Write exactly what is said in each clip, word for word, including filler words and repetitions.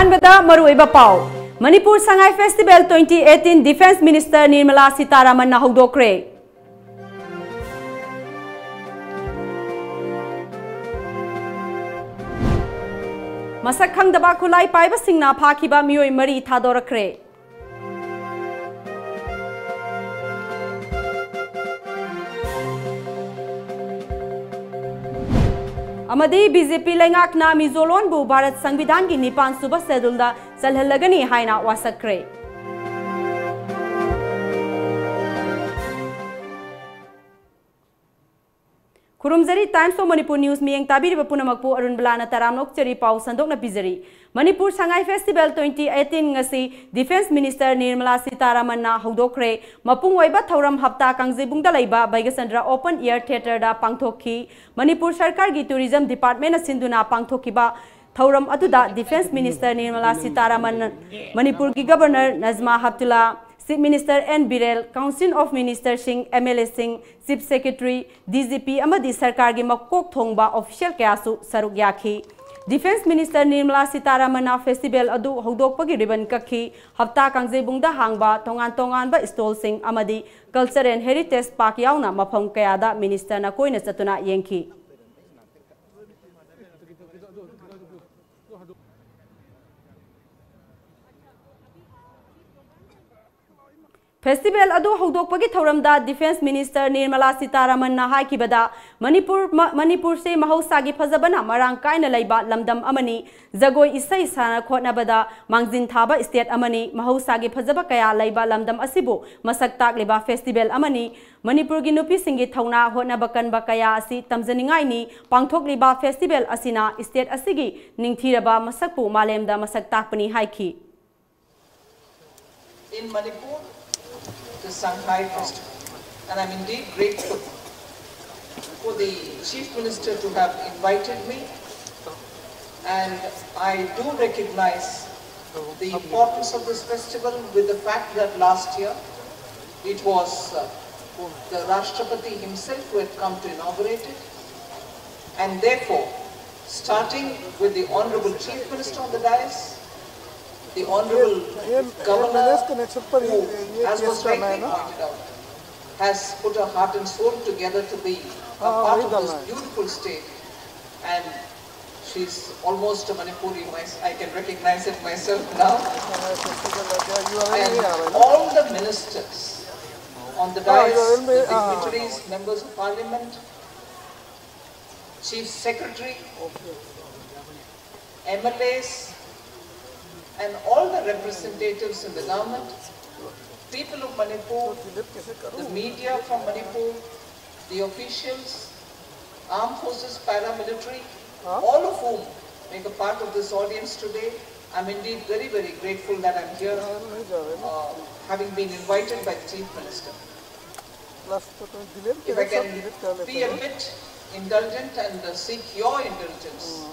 ꯑꯍꯥꯟꯕꯗ ꯃꯔꯨꯑꯣꯏꯕ ꯄꯥꯎ꯫ Manipur Sangai festival twenty eighteen Defence Minister Nirmala ꯁꯤꯇꯥꯔꯥꯃꯟꯅ ꯍꯧꯗꯣꯛꯈ꯭ꯔꯦ꯫ ꯃꯁꯛ ꯈꯪꯗꯕ ꯈꯨꯠꯂꯥꯏ ꯄꯥꯏꯕꯁꯤꯡꯅ ꯐꯥꯈꯤꯕ ꯃꯤꯑꯣꯏ ꯃꯔꯤ ꯊꯥꯗꯣꯔꯛꯈ꯭ꯔꯦ꯫ ꯑꯃꯗꯤ BJP ꯂꯩꯉꯥꯛꯅ ꯃꯤꯖꯣ ꯂꯣꯟꯕꯨ ꯚꯥꯔꯠ ꯁꯪꯕꯤꯙꯥꯟꯒꯤ ꯅꯤꯄꯥꯟ ꯁꯨꯕ ꯁꯦꯗꯨꯜꯗ ꯆꯜꯍꯜꯂꯒꯅꯤ ꯍꯥꯏꯅ ꯋꯥꯁꯛꯈ꯭ꯔꯦ꯫ ꯈꯨꯔꯨꯝꯖꯔꯤ, Times of Manipur News ꯃꯤꯠꯌꯦꯡ ꯇꯥꯕꯤꯔꯤꯕ ꯄꯨꯝꯅꯃꯛꯄꯨ ꯑꯔꯨꯟꯕꯂꯥꯅ ꯇꯔꯥꯝꯅ ꯑꯣꯛꯆꯔꯤ꯫ ꯄꯥꯎ ꯁꯟꯗꯣꯛꯅ ꯄꯤꯖꯔꯤ꯫ Manipur Sangai festival twenty eighteen ꯉꯁꯤ Defence Minister ꯅꯤꯔꯃꯂꯥ ꯁꯤꯇꯥꯔꯥꯃꯟꯅ ꯍꯧꯗꯣꯛꯈ꯭ꯔꯦ꯫ ꯃꯄꯨꯡ ꯑꯣꯏꯕ ꯊꯧꯔꯝ ꯍꯞꯇꯥ ꯀꯥꯡꯖꯩꯕꯨꯡꯗ ꯂꯩꯕ ꯕꯩꯒꯆꯟꯗ꯭ꯔ Open Air Theatreꯗ ꯄꯥꯡꯊꯣꯛꯈꯤ꯫ ꯃꯅꯤꯄꯨꯔ ꯁꯔꯀꯥꯔꯒꯤ Tourism Departmentꯅ ꯁꯤꯟꯗꯨꯅ ꯄꯥꯡꯊꯣꯛꯈꯤꯕ ꯊꯧꯔꯝ ꯑꯗꯨꯗ Defence Minister ꯅꯤꯔꯃꯂꯥ ꯁꯤꯇꯥꯔꯥꯃꯟ, ꯃꯅꯤꯄꯨꯔꯒꯤ Governor Najma Heptulla, Chief Minister N Biren, Council of Ministerꯁꯤꯡ, MLAꯁꯤꯡ, Chief Secretary, DGP ꯑꯃꯗꯤ ꯁꯔꯀꯥꯔꯒꯤ ꯃꯀꯣꯛ ꯊꯣꯡꯕ official ꯀꯌꯥꯁꯨ ꯁꯔꯨꯛ ꯌꯥꯈꯤ꯫ Defence Minister ꯅꯤꯔꯃꯂꯥ ꯁꯤꯇꯥꯔꯥꯃꯟꯅ festival ꯑꯗꯨ ꯍꯧꯗꯣꯛꯄꯒꯤ ribbon ꯀꯛꯈꯤ꯫ ꯍꯞꯇꯥ ꯀꯥꯡꯖꯩꯕꯨꯡꯗ ꯍꯥꯡꯕ ꯇꯣꯉꯥꯟ ꯇꯣꯉꯥꯟꯕ stallꯁꯤꯡ ꯑꯃꯗꯤ Culture and Heritage Park ꯌꯥꯎꯅ ꯃꯐꯝ ꯀꯌꯥꯗ ministerꯅ ꯀꯣꯏꯅ ꯆꯠꯇꯨꯅ ꯌꯦꯡꯈꯤ꯫ Festival ꯑꯗꯨ ꯍꯧꯗꯣꯛꯄꯒꯤ ꯊꯧꯔꯝꯗ Defence Minister ꯅꯤꯔꯃꯂꯥ ꯁꯤꯇꯥꯔꯥꯃꯟꯅ ꯍꯥꯏꯈꯤꯕꯗ, ꯃꯅꯤꯄꯨꯔ, ꯃ-, ꯃꯅꯤꯄꯨꯔꯁꯦ ꯃꯍꯧꯁꯥꯒꯤ ꯐꯖꯕꯅ ꯃꯔꯥꯡ ꯀꯥꯏꯅ ꯂꯩꯕ ꯂꯝꯗꯝ ꯑꯃꯅꯤ꯫ ꯖꯒꯣꯏ ꯏꯁꯩ ꯁꯥꯟꯅ ꯈꯣꯠꯅꯕꯗ ꯃꯥꯡꯖꯤꯟ ꯊꯥꯕ state ꯑꯃꯅꯤ꯫ ꯃꯍꯧꯁꯥꯒꯤ ꯐꯖꯕ ꯀꯌꯥ ꯂꯩꯕ ꯂꯝꯗꯝ ꯑꯁꯤꯕꯨ ꯃꯁꯛ ꯇꯥꯛꯂꯤꯕ festival ꯑꯃꯅꯤ꯫ ꯃꯅꯤꯄꯨꯔꯒꯤ ꯅꯨꯄꯤꯁꯤꯡꯒꯤ ꯊꯧꯅꯥ ꯍꯣꯠꯅꯕ ꯀꯟꯕ ꯀꯌꯥ ꯑꯁꯤ ꯇꯝꯖꯅꯤꯡꯉꯥꯏꯅꯤ꯫ ꯄꯥꯡꯊꯣꯛꯂꯤꯕ festival ꯑꯁꯤꯅ state ꯑꯁꯤꯒꯤ ꯅꯤꯡꯊꯤꯔꯕ ꯃꯁꯛꯄꯨ ꯃꯥꯂꯦꯝꯗ ꯃꯁꯛ ꯇꯥꯛꯄꯅꯤ ꯍꯥꯏꯈꯤ꯫ In Manipur, the Sanghai Festival, and I'm indeed grateful for the Chief Minister to have invited me, and I do recognize the importance of this festival with the fact that last year it was, uh, the Rashtrapati himself who had come to inaugurate it, and therefore, starting with the Honorable Chief Minister on the dais, The Honorable Governor, who, as was rightly pointed out, has put her heart and soul together to be a part of this beautiful state. And she's almost a Manipuri. I can recognize it myself now. And all the ministers on the dais, the dignitaries, members of parliament, chief secretary, M L As, and all the representatives in the government, people of Manipur, the media from Manipur, the officials, armed forces, paramilitary, all of whom make a part of this audience today. I'm indeed very, very grateful that I'm here, uh, having been invited by the Chief Minister. If I can be a bit indulgent and, uh, seek your indulgence,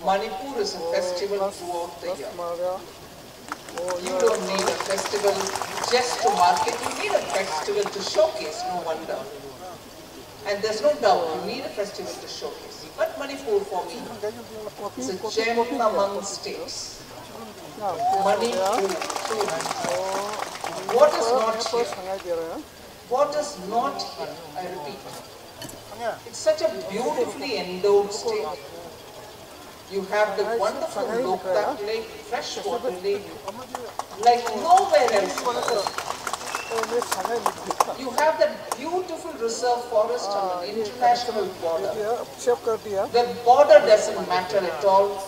Manipur is a festival throughout the year. You don't need a festival just to mark it. You need a festival to showcase, no wonder. And there's no doubt you need a festival to showcase. But Manipur for me is a gem among states. Manipur, what is not here? What is not here? I repeat, it's such a beautifully endowed state. You have the wonderful Loktak Lake, freshwater lake, like nowhere else. You have that beautiful reserve forest on an international border. The border doesn't matter at all.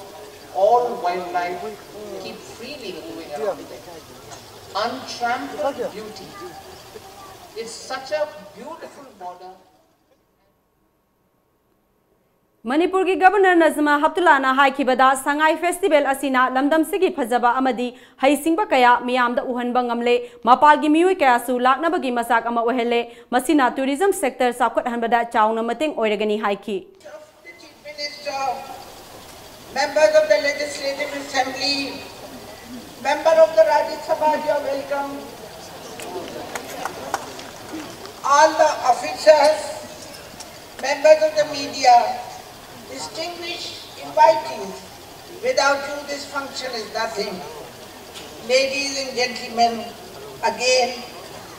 All wildlife keep freely moving around there. Untrampled beauty. It's such a beautiful border. ꯃꯅꯤꯄꯨꯔꯒꯤ governor Najma ꯍꯞꯇꯨꯂꯥꯅ ꯍꯥꯏꯈꯤꯕꯗ, ꯁꯉꯥꯏ festival ꯑꯁꯤꯅ ꯂꯝꯗꯝꯁꯤꯒꯤ ꯐꯖꯕ ꯑꯃꯗꯤ ꯍꯩꯁꯤꯡꯕ ꯀꯌꯥ ꯃꯤꯌꯥꯝꯗ ꯎꯍꯟꯕ ꯉꯝꯂꯦ, ꯃꯄꯥꯜꯒꯤ ꯃꯤꯑꯣꯏ ꯀꯌꯥꯁꯨ ꯂꯥꯛꯅꯕꯒꯤ ꯃꯆꯥꯛ ꯑꯃ ꯑꯣꯏꯍꯜꯂꯦ, ꯃꯁꯤꯅ ꯇꯨꯔꯤꯖꯝ ꯁꯦꯛꯇꯔ ꯆꯥꯎꯈꯠꯍꯟꯕꯗ ꯆꯥꯎꯅ ꯃꯇꯦꯡ ꯑꯣꯏꯔꯒꯅꯤ ꯍꯥꯏꯈꯤ꯫ Minister, members of the Legislative Assembly, member of the Rajya Sabha, you are welcome. All the officers, members of the media, distinguished invitees, Without you, this function is nothing. Ladies and gentlemen, again,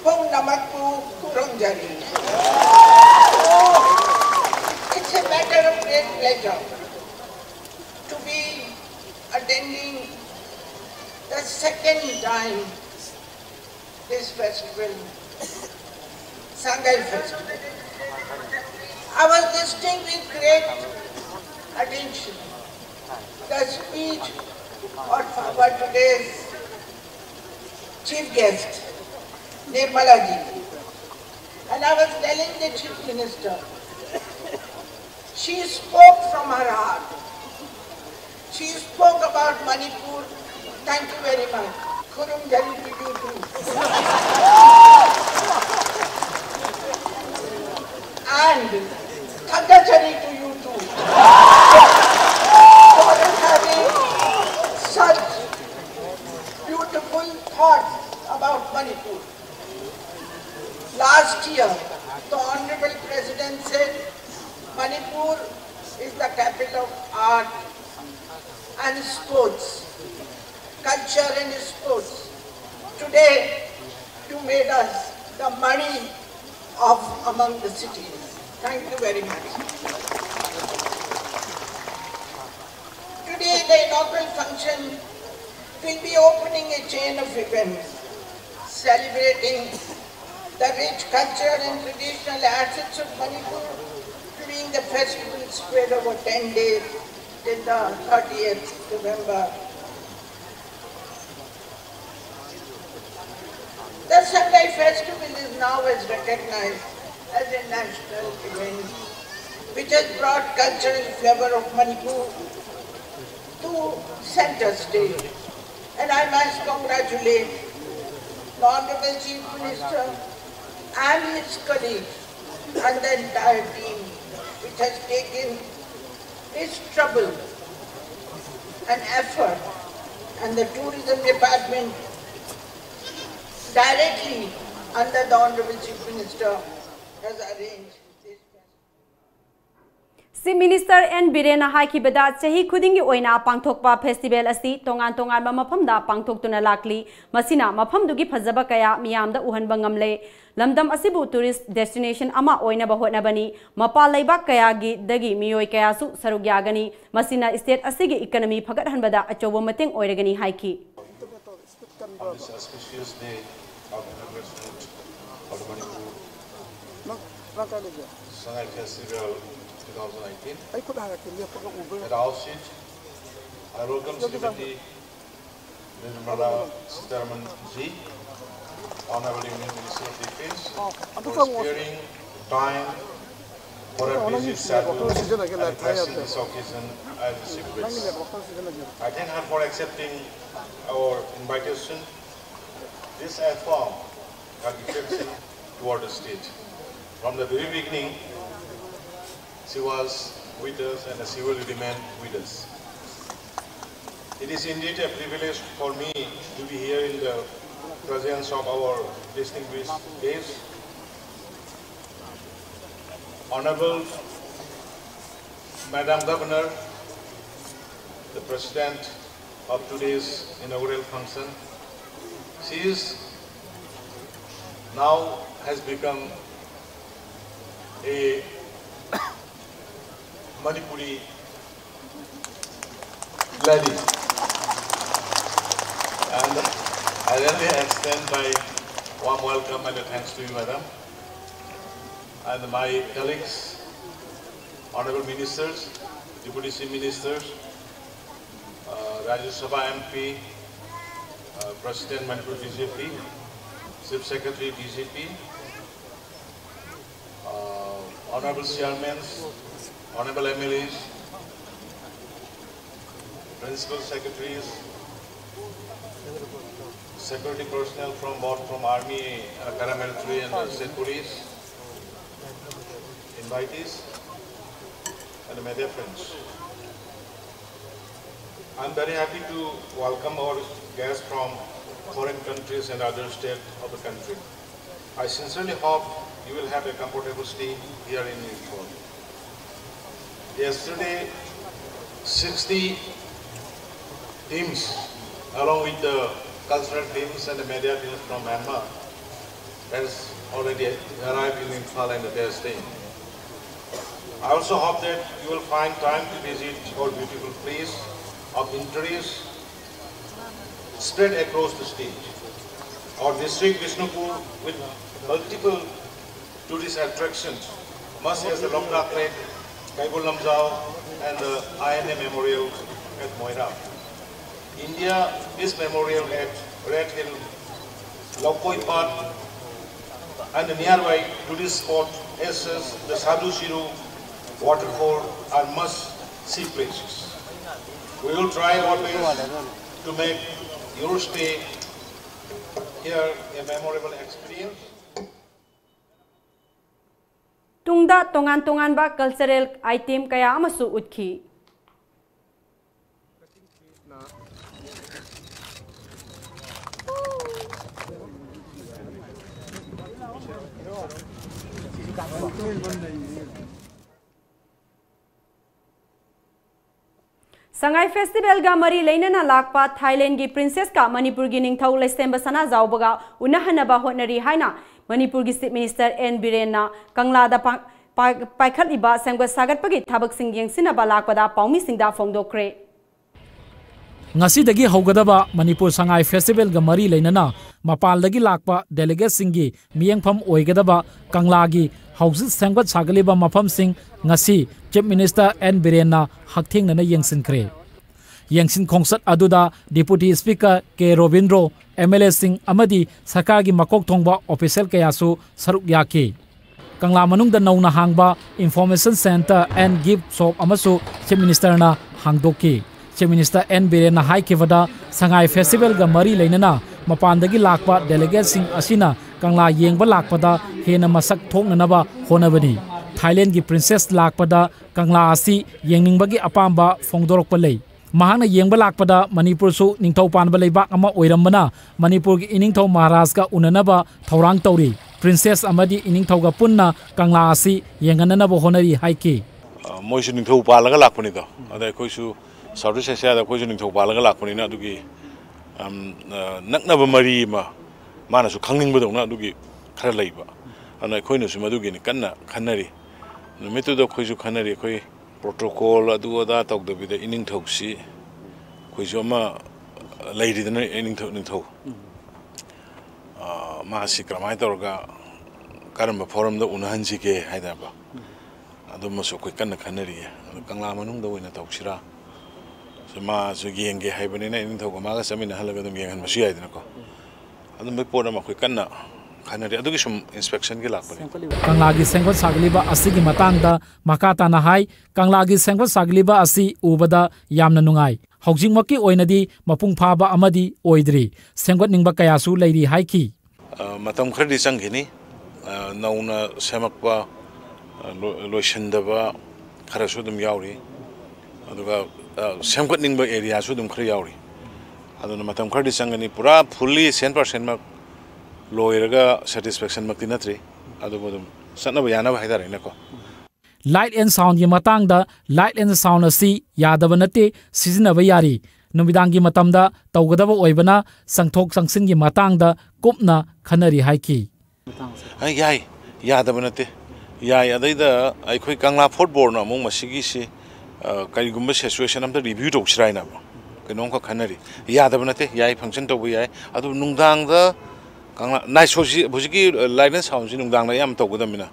Pung Namakpu Kurungjari. It's a matter of great pleasure to be attending the second time this festival, Sangai Festival. I was listening with great attention the speech of our today's chief guest, Nirmala ji. And I was telling the chief minister, she spoke from her heart. She spoke about Manipur. Thank you very much. Kurungjari to you too. And Thangjari to you too. For having such beautiful thoughts about Manipur. Last year, the Honorable President said Manipur is the capital of art and sports, culture and sports. Today, you made us the Mani of among the cities. Thank you very much. Today, the inaugural function will be opening a chain of events celebrating the rich culture and traditional assets of Manipur during the festival spread over ten days till the thirtieth November. The Sangai Festival is now as recognized as a national event which has brought cultural flavor of Manipur to center stage. And I must congratulate the Honorable Chief Minister and his colleagues and the entire team which has taken this trouble and effort, and the tourism department directly under the Honorable Chief Minister has arranged this. Chief Minister N Birenna ꯍꯥꯏꯈꯤꯕꯗ, ꯆꯍꯤ ꯈꯨꯗꯤꯡꯒꯤ ꯑꯣꯏꯅ ꯄꯥꯡꯊꯣꯛꯄ festival ꯑꯁꯤ ꯇꯣꯉꯥꯟ ꯇꯣꯉꯥꯟꯕ ꯃꯐꯝꯗ ꯄꯥꯡꯊꯣꯛꯇꯨꯅ ꯂꯥꯛꯂꯤ꯫ ꯃꯁꯤꯅ ꯃꯐꯝꯗꯨꯒꯤ ꯐꯖꯕ ꯀꯌꯥ ꯃꯤꯌꯥꯝꯗ ꯎꯍꯟꯕ ꯉꯝꯂꯦ꯫ ꯂꯝꯗꯝ ꯑꯁꯤꯕꯨ tourist destination ꯑꯃ ꯑꯣꯏꯅꯕ ꯍꯣꯠꯅꯕꯅꯤ꯫ ꯃꯄꯥꯟ ꯂꯩꯕꯥꯛ ꯀꯌꯥꯒꯤꯗꯒꯤ ꯃꯤꯑꯣꯏ ꯀꯌꯥꯁꯨ ꯁꯔꯨꯛ ꯌꯥꯒꯅꯤ꯫ ꯃꯁꯤꯅ state ꯑꯁꯤꯒꯤ economy ꯐꯒꯠꯍꯟꯕꯗ ꯑꯆꯧꯕ ꯃꯇꯦꯡ ꯑꯣꯏꯔꯒꯅꯤ ꯍꯥꯏꯈꯤ꯫ On this auspicious day of anniversary of the Manipur Sangai Festival twenty nineteen, at our seat, I welcome Srimati Nirmala Sitharaman ji, Honorable Union Minister of Defense, for sparing time for her busy schedule and addressing this occasion as a chief guest. I thank her for accepting our invitation. This affirms her devotion toward the state. From the very beginning, she was with us and she will remain with us. It is indeed a privilege for me to be here in the presence of our distinguished guests, Honorable Madam Governor, the President of today's inaugural function. She is now has become a Manipuri lady. And I really extend my warm welcome and thanks to you, madam. And my colleagues, honorable ministers, deputy chief ministers, uh, Rajya Sabha M P, uh, President Manipur B J P, Chief Secretary B J P, uh, honorable chairmen, honorable M L As, principal secretaries, security personnel from both from army, uh, paramilitary and uh, state police, invitees, and my dear friends. I'm very happy to welcome our guests from foreign countries and other states of the country. I sincerely hope you will have a comfortable stay here in Imphal. Yesterday, sixty teams, along with the cultural teams and the media teams from Myanmar, has already arrived in Imphal and they are staying. I also hope that you will find time to visit our beautiful place of interest spread across the state. Our district, Bishnupur, with multiple tourist attractions, much as the Loktak Lake, Kaibo Lamjao, and the I N A Memorial at Moirang. India Peace Memorial at Red Hill, Laukoi Park, and the nearby tourist spot such as the Sadhu Shiru waterfall are must-see places. We will try our best to make your stay here a memorable experience. ꯇꯨꯡꯗ ꯇꯣꯉꯥꯟ ꯇꯣꯉꯥꯟꯕ cultural item ꯀꯌꯥ ꯑꯃꯁꯨ ꯎꯠꯈꯤ꯫ ꯁꯉꯥꯏ ꯐꯦꯁꯇꯤꯚꯦꯜꯒ ꯃꯔꯤ ꯂꯩꯅꯅ ꯂꯥꯛꯄ ꯊꯥꯏꯂꯦꯟꯒꯤ ꯄ꯭ꯔꯤꯟꯁꯦꯁꯀ ꯃꯅꯤꯄꯨꯔꯒꯤ ꯅꯤꯡꯊꯧ ꯂꯩꯁꯦꯝꯕ ꯁꯅꯥꯖꯥꯎꯕꯒ ꯎꯅꯍꯟꯅꯕ ꯍꯣꯠꯅꯔꯤ ꯍꯥꯏꯅ ꯃꯅꯤꯄꯨꯔꯒꯤ ꯆꯤꯐ ꯃꯤꯅꯤꯁꯇꯔ ꯑꯦꯟ ꯕꯤꯔꯦꯟꯅ ꯀꯪꯂꯥꯗ ꯄꯥ- ꯄꯥꯏ- ꯄꯥꯏꯈꯠꯂꯤꯕ ꯁꯦꯝꯒꯠ ꯁꯥꯒꯠꯄꯒꯤ ꯊꯕꯛꯁꯤꯡ ꯌꯦꯡꯁꯤꯟꯅꯕ ꯂꯥꯛꯄꯗ ꯄꯥꯎꯃꯤꯁꯤꯡꯗ ꯐꯣꯡꯗꯣꯛꯈ꯭ꯔꯦ꯫ ꯉꯁꯤꯗꯒꯤ ꯍꯧꯒꯗꯕ ꯃꯅꯤꯄꯨꯔ ꯁꯉꯥꯏ ꯐꯦꯁꯇꯤꯚꯦꯜꯒ ꯃꯔꯤ ꯂꯩꯅꯅ ꯃꯄꯥꯟꯗꯒꯤ ꯂꯥꯛꯄ ꯗꯦꯂꯤꯒꯦꯠꯁꯤꯡꯒꯤ ꯃꯤꯌꯦꯡꯐꯝ ꯑꯣꯏꯒꯗꯕ ꯀꯪꯂꯥꯒꯤ ꯍꯧꯖꯤꯛ ꯁꯦꯝꯒꯠ ꯁꯥꯒꯠꯂꯤꯕ ꯃꯐꯝꯁꯤꯡ ꯉꯁꯤ ꯆꯤꯐ ꯃꯤꯅꯤꯁꯇꯔ ꯑꯦꯟ ꯕꯤꯔꯦꯟꯅ ꯍꯛꯊꯦꯡꯅꯅ ꯌꯦꯡꯁꯤꯟꯈ꯭ꯔꯦ꯫ ꯌꯦꯡꯁꯤꯟ ꯈꯣꯡꯆꯠ ꯑꯗꯨꯗ ꯗꯤꯄꯨꯇꯤ ꯁ꯭ꯄꯤꯀꯔ ꯀꯦ ꯔꯣꯕꯤꯟꯗ꯭ꯔꯣ, ꯑꯦꯝ ꯑꯦꯜ ꯑꯦꯁꯤꯡ ꯑꯃꯗꯤ ꯁꯔꯀꯥꯔꯒꯤ ꯃꯀꯣꯛ ꯊꯣꯡꯕ ꯑꯣꯐꯤꯁꯤꯌꯦꯜ ꯀꯌꯥꯁꯨ ꯁꯔꯨꯛ ꯌꯥꯈꯤ꯫ ꯀꯪꯂꯥ ꯃꯅꯨꯡꯗ ꯅꯧꯅ ꯍꯥꯡꯕ information centre and gift shop ꯑꯃꯁꯨ ꯆꯤꯐ ꯃꯤꯅꯤꯁꯇꯔꯅ ꯍꯥꯡꯗꯣꯛꯈꯤ꯫ ꯆꯤꯐ ꯃꯤꯅꯤꯁꯇꯔ ꯑꯦꯟ ꯕꯤꯔꯦꯟꯅ ꯍꯥꯏꯈꯤꯕꯗ, ꯁꯉꯥꯏ ꯐꯦꯁꯇꯤꯚꯦꯜꯒ ꯃꯔꯤ ꯂꯩꯅꯅ ꯃꯄꯥꯟꯗꯒꯤ ꯂꯥꯛꯄ ꯗꯦꯂꯤꯒꯦꯠꯁꯤꯡ ꯑꯁꯤꯅ ꯀꯪꯂꯥ ꯌꯦꯡꯕ ꯂꯥꯛꯄꯗ ꯍꯦꯟꯅ ꯃꯁꯛ ꯊꯣꯛꯅꯅꯕ ꯍꯣꯠꯅꯕꯅꯤ꯫ ꯊꯥꯏꯂꯦꯟꯒꯤ ꯄ꯭ꯔꯤꯟꯁꯦꯁ ꯂꯥꯛꯄꯗ ꯀꯪꯂꯥ ꯑꯁꯤ ꯌꯦꯡꯅꯤꯡꯕꯒꯤ ꯑꯄꯥꯝꯕ ꯐꯣꯡꯗꯣꯔꯛꯄ ꯂꯩ꯫ ꯃꯍꯥꯛꯅ ꯌꯦꯡꯕ ꯂꯥꯛꯄꯗ ꯃꯅꯤꯄꯨꯔꯁꯨ ꯅꯤꯡꯊꯧ ꯄꯥꯟꯕ ꯂꯩꯕꯥꯛ ꯑꯃ ꯑꯣꯏꯔꯝꯕꯅ ꯃꯅꯤꯄꯨꯔꯒꯤ ꯏꯅꯤꯡꯊꯧ ꯃꯍꯥꯔꯥꯖꯒ ꯎꯅꯅꯕ ꯊꯧꯔꯥꯡ ꯇꯧꯔꯤ꯫ ꯄ꯭ꯔꯤꯟꯁꯦꯁ ꯑꯃꯗꯤ ꯏꯅꯤꯡꯊꯧꯒ ꯄꯨꯟꯅ ꯀꯪꯂꯥ ꯑꯁꯤ ꯌꯦꯡꯍꯟꯅꯅꯕ ꯍꯣꯠꯅꯔꯤ ꯍꯥꯏꯈꯤ꯫ ꯑ, ꯃꯣꯏꯁꯨ ꯅꯤꯡꯊꯧ ꯄꯥꯜꯂꯒ ꯂꯥꯛꯄꯅꯤꯗꯣ꯫ ꯑꯗ ꯑꯩꯈꯣꯏꯁꯨ South East Asia ꯗ ꯑꯩꯈꯣꯏꯁꯨ ꯅꯤꯡꯊꯧ ꯄꯥꯜꯂꯒ ꯂꯥꯛꯄꯅꯤꯅ, ꯑꯗꯨꯒꯤ, ꯑꯝ, ꯑ, ꯅꯛꯅꯕ ꯃꯔꯤ ꯑꯃ ꯃꯥꯅꯁꯨ ꯈꯪꯅꯤꯡꯕꯗꯧꯅ ꯑꯗꯨꯒꯤ ꯈꯔ ꯂꯩꯕ꯫ ꯑꯗꯨꯅ ꯑꯩꯈꯣꯏꯅꯁꯨ ꯃꯗꯨꯒꯤꯅꯤ ꯀꯟꯅ ꯈꯟꯅꯔꯤ꯫ ꯅꯨꯃꯤꯠꯇꯨꯗ ꯑꯩꯈꯣꯏꯁꯨ ꯈꯟꯅꯔꯤ, ꯑꯩꯈꯣꯏ protocol ꯑꯗꯨ ꯑꯗꯥ ꯇꯧꯗꯕꯤꯗ ꯏꯅꯤꯡꯊꯧꯁꯤ ꯑꯩꯈꯣꯏꯁꯨ ꯑꯃ ꯂꯩꯔꯤꯗꯅ, ꯏꯅꯤꯡꯊꯧ, ꯅꯤꯡꯊꯧ꯫ ꯑ, ꯃꯥꯁꯤ ꯀꯔꯝꯍꯥꯏꯅ ꯇꯧꯔꯒ ꯀꯔꯝꯕ forum ꯗ ꯎꯅꯍꯟꯁꯤꯒꯦ ꯍꯥꯏꯗꯅꯀꯣ꯫ ꯑꯗꯨꯃꯁꯨ ꯑꯩꯈꯣꯏ ꯀꯟꯅ ꯈꯟꯅꯔꯤꯌꯦ꯫ ꯑꯗꯨ ꯀꯪꯂꯥ ꯃꯅꯨꯡꯗ ꯑꯣꯏꯅ ꯇꯧꯁꯤꯔꯥ? ꯁꯤ ꯃꯥꯁꯨ ꯌꯦꯡꯒꯦ ꯍꯥꯏꯕꯅꯤꯅ ꯏꯅꯤꯡꯊꯧꯒ ꯃꯥꯒ ꯆꯠꯃꯤꯟꯅꯍꯜꯂꯒ ꯑꯗꯨꯝ ꯌꯦꯡꯍꯟꯕꯁꯨ ꯌꯥꯏꯗꯅꯀꯣ꯫ ꯑꯗꯨꯝꯕꯒꯤ ꯄꯣꯠ ꯑꯃ ꯑꯩꯈꯣꯏ ꯀꯟꯅ ꯈꯟꯅꯔꯤ꯫ ꯑꯗꯨꯒꯤ ꯁꯨꯝ inspection ꯒꯤ ꯂꯥꯛꯄꯅꯤ꯫ ꯀꯪꯂꯥꯒꯤ ꯁꯦꯝꯒꯠ ꯁꯥꯒꯠꯂꯤꯕ ꯑꯁꯤꯒꯤ ꯃꯇꯥꯡꯗ ꯃꯈꯥ ꯇꯥꯅ ꯍꯥꯏ, ꯀꯪꯂꯥꯒꯤ ꯁꯦꯝꯒꯠ ꯁꯥꯒꯠꯂꯤꯕ ꯑꯁꯤ ꯎꯕꯗ ꯌꯥꯝꯅ ꯅꯨꯡꯉꯥꯏ꯫ ꯍꯧꯖꯤꯛꯃꯛꯀꯤ ꯑꯣꯏꯅꯗꯤ ꯃꯄꯨꯡ ꯐꯥꯕ ꯑꯃꯗꯤ ꯑꯣꯏꯗ꯭ꯔꯤ꯫ ꯁꯦꯝꯒꯠꯅꯤꯡꯕ ꯀꯌꯥꯁꯨ ꯂꯩꯔꯤ ꯍꯥꯏꯈꯤ꯫ ꯑ, ꯃꯇꯝ ꯈꯔꯗꯤ ꯆꯪꯈꯤꯅꯤ꯫ ꯑ, ꯅꯧꯅ ꯁꯦꯝꯃꯛꯄ, ꯑ, ꯂꯣ-, ꯂꯣꯏꯁꯤꯟꯗꯕ ꯈꯔꯁꯨ ꯑꯗꯨꯝ ꯌꯥꯎꯔꯤ꯫ ꯑꯗꯨꯒ, ꯑ, ꯁꯦꯝꯒꯠꯅꯤꯡꯕ area ꯁꯨ ꯑꯗꯨꯝ ꯈꯔ ꯌꯥꯎꯔꯤ꯫ ꯑꯗꯨꯅ ꯃꯇꯝ ꯈꯔꯗꯤ ꯆꯪꯒꯅꯤ꯫ ꯄꯨꯔꯥ fully cent percent ꯃꯛ ꯂꯣꯏꯔꯒ satisfaction ꯃꯛꯇꯤ ꯅꯠꯇ꯭ꯔꯤ꯫ ꯑꯗꯨꯕꯨ ꯑꯗꯨꯝ ꯆꯠꯅꯕ ꯌꯥꯅꯕ ꯍꯥꯏꯇꯥꯔꯦꯅꯦꯀꯣ꯫ Light and sound ꯒꯤ ꯃꯇꯥꯡꯗ, light and sound ꯑꯁꯤ ꯌꯥꯗꯕ ꯅꯠꯇꯦ, ꯁꯤꯖꯤꯟꯅꯕ ꯌꯥꯔꯤ꯫ ꯅꯨꯃꯤꯗꯥꯡꯒꯤ ꯃꯇꯝꯗ ꯇꯧꯒꯗꯕ ꯑꯣꯏꯕꯅ ꯆꯪꯊꯣꯛ ꯆꯪꯁꯤꯟꯒꯤ ꯃꯇꯥꯡꯗ ꯀꯨꯞꯅ ꯈꯟꯅꯔꯤ ꯍꯥꯏꯈꯤ꯫ ꯑ, ꯌꯥꯏ, ꯌꯥꯗꯕ ꯅꯠꯇꯦ, ꯌꯥꯏ꯫ ꯑꯗꯩꯗ ꯑꯩꯈꯣꯏ ꯀꯪꯂꯥ Fort Board ꯅ ꯑꯃꯨꯛ ꯃꯁꯤꯒꯤꯁꯤ, ꯑ, ꯀꯔꯤꯒꯨꯝꯕ situation ꯑꯝꯇ review ꯇꯧꯁꯤꯔꯥ ꯍꯥꯏꯅ ꯀꯩꯅꯣꯝꯈꯛ ꯈꯟꯅꯔꯤ꯫ ꯌꯥꯗꯕ ꯅꯠꯇꯦ, ꯌꯥꯏ, function ꯇꯧꯕ ꯌꯥꯏ꯫ ꯑꯗꯨ ꯅꯨꯡꯗꯥꯡꯗ ꯀꯪꯂꯥ, night show ꯁꯤ ꯍꯧꯖꯤꯛꯀꯤ, ꯑ, light and sound ꯁꯤ ꯅꯨꯡꯗꯥꯡꯗ ꯑꯌꯥꯝꯕ ꯇꯧꯒꯗꯕꯅꯤꯅ,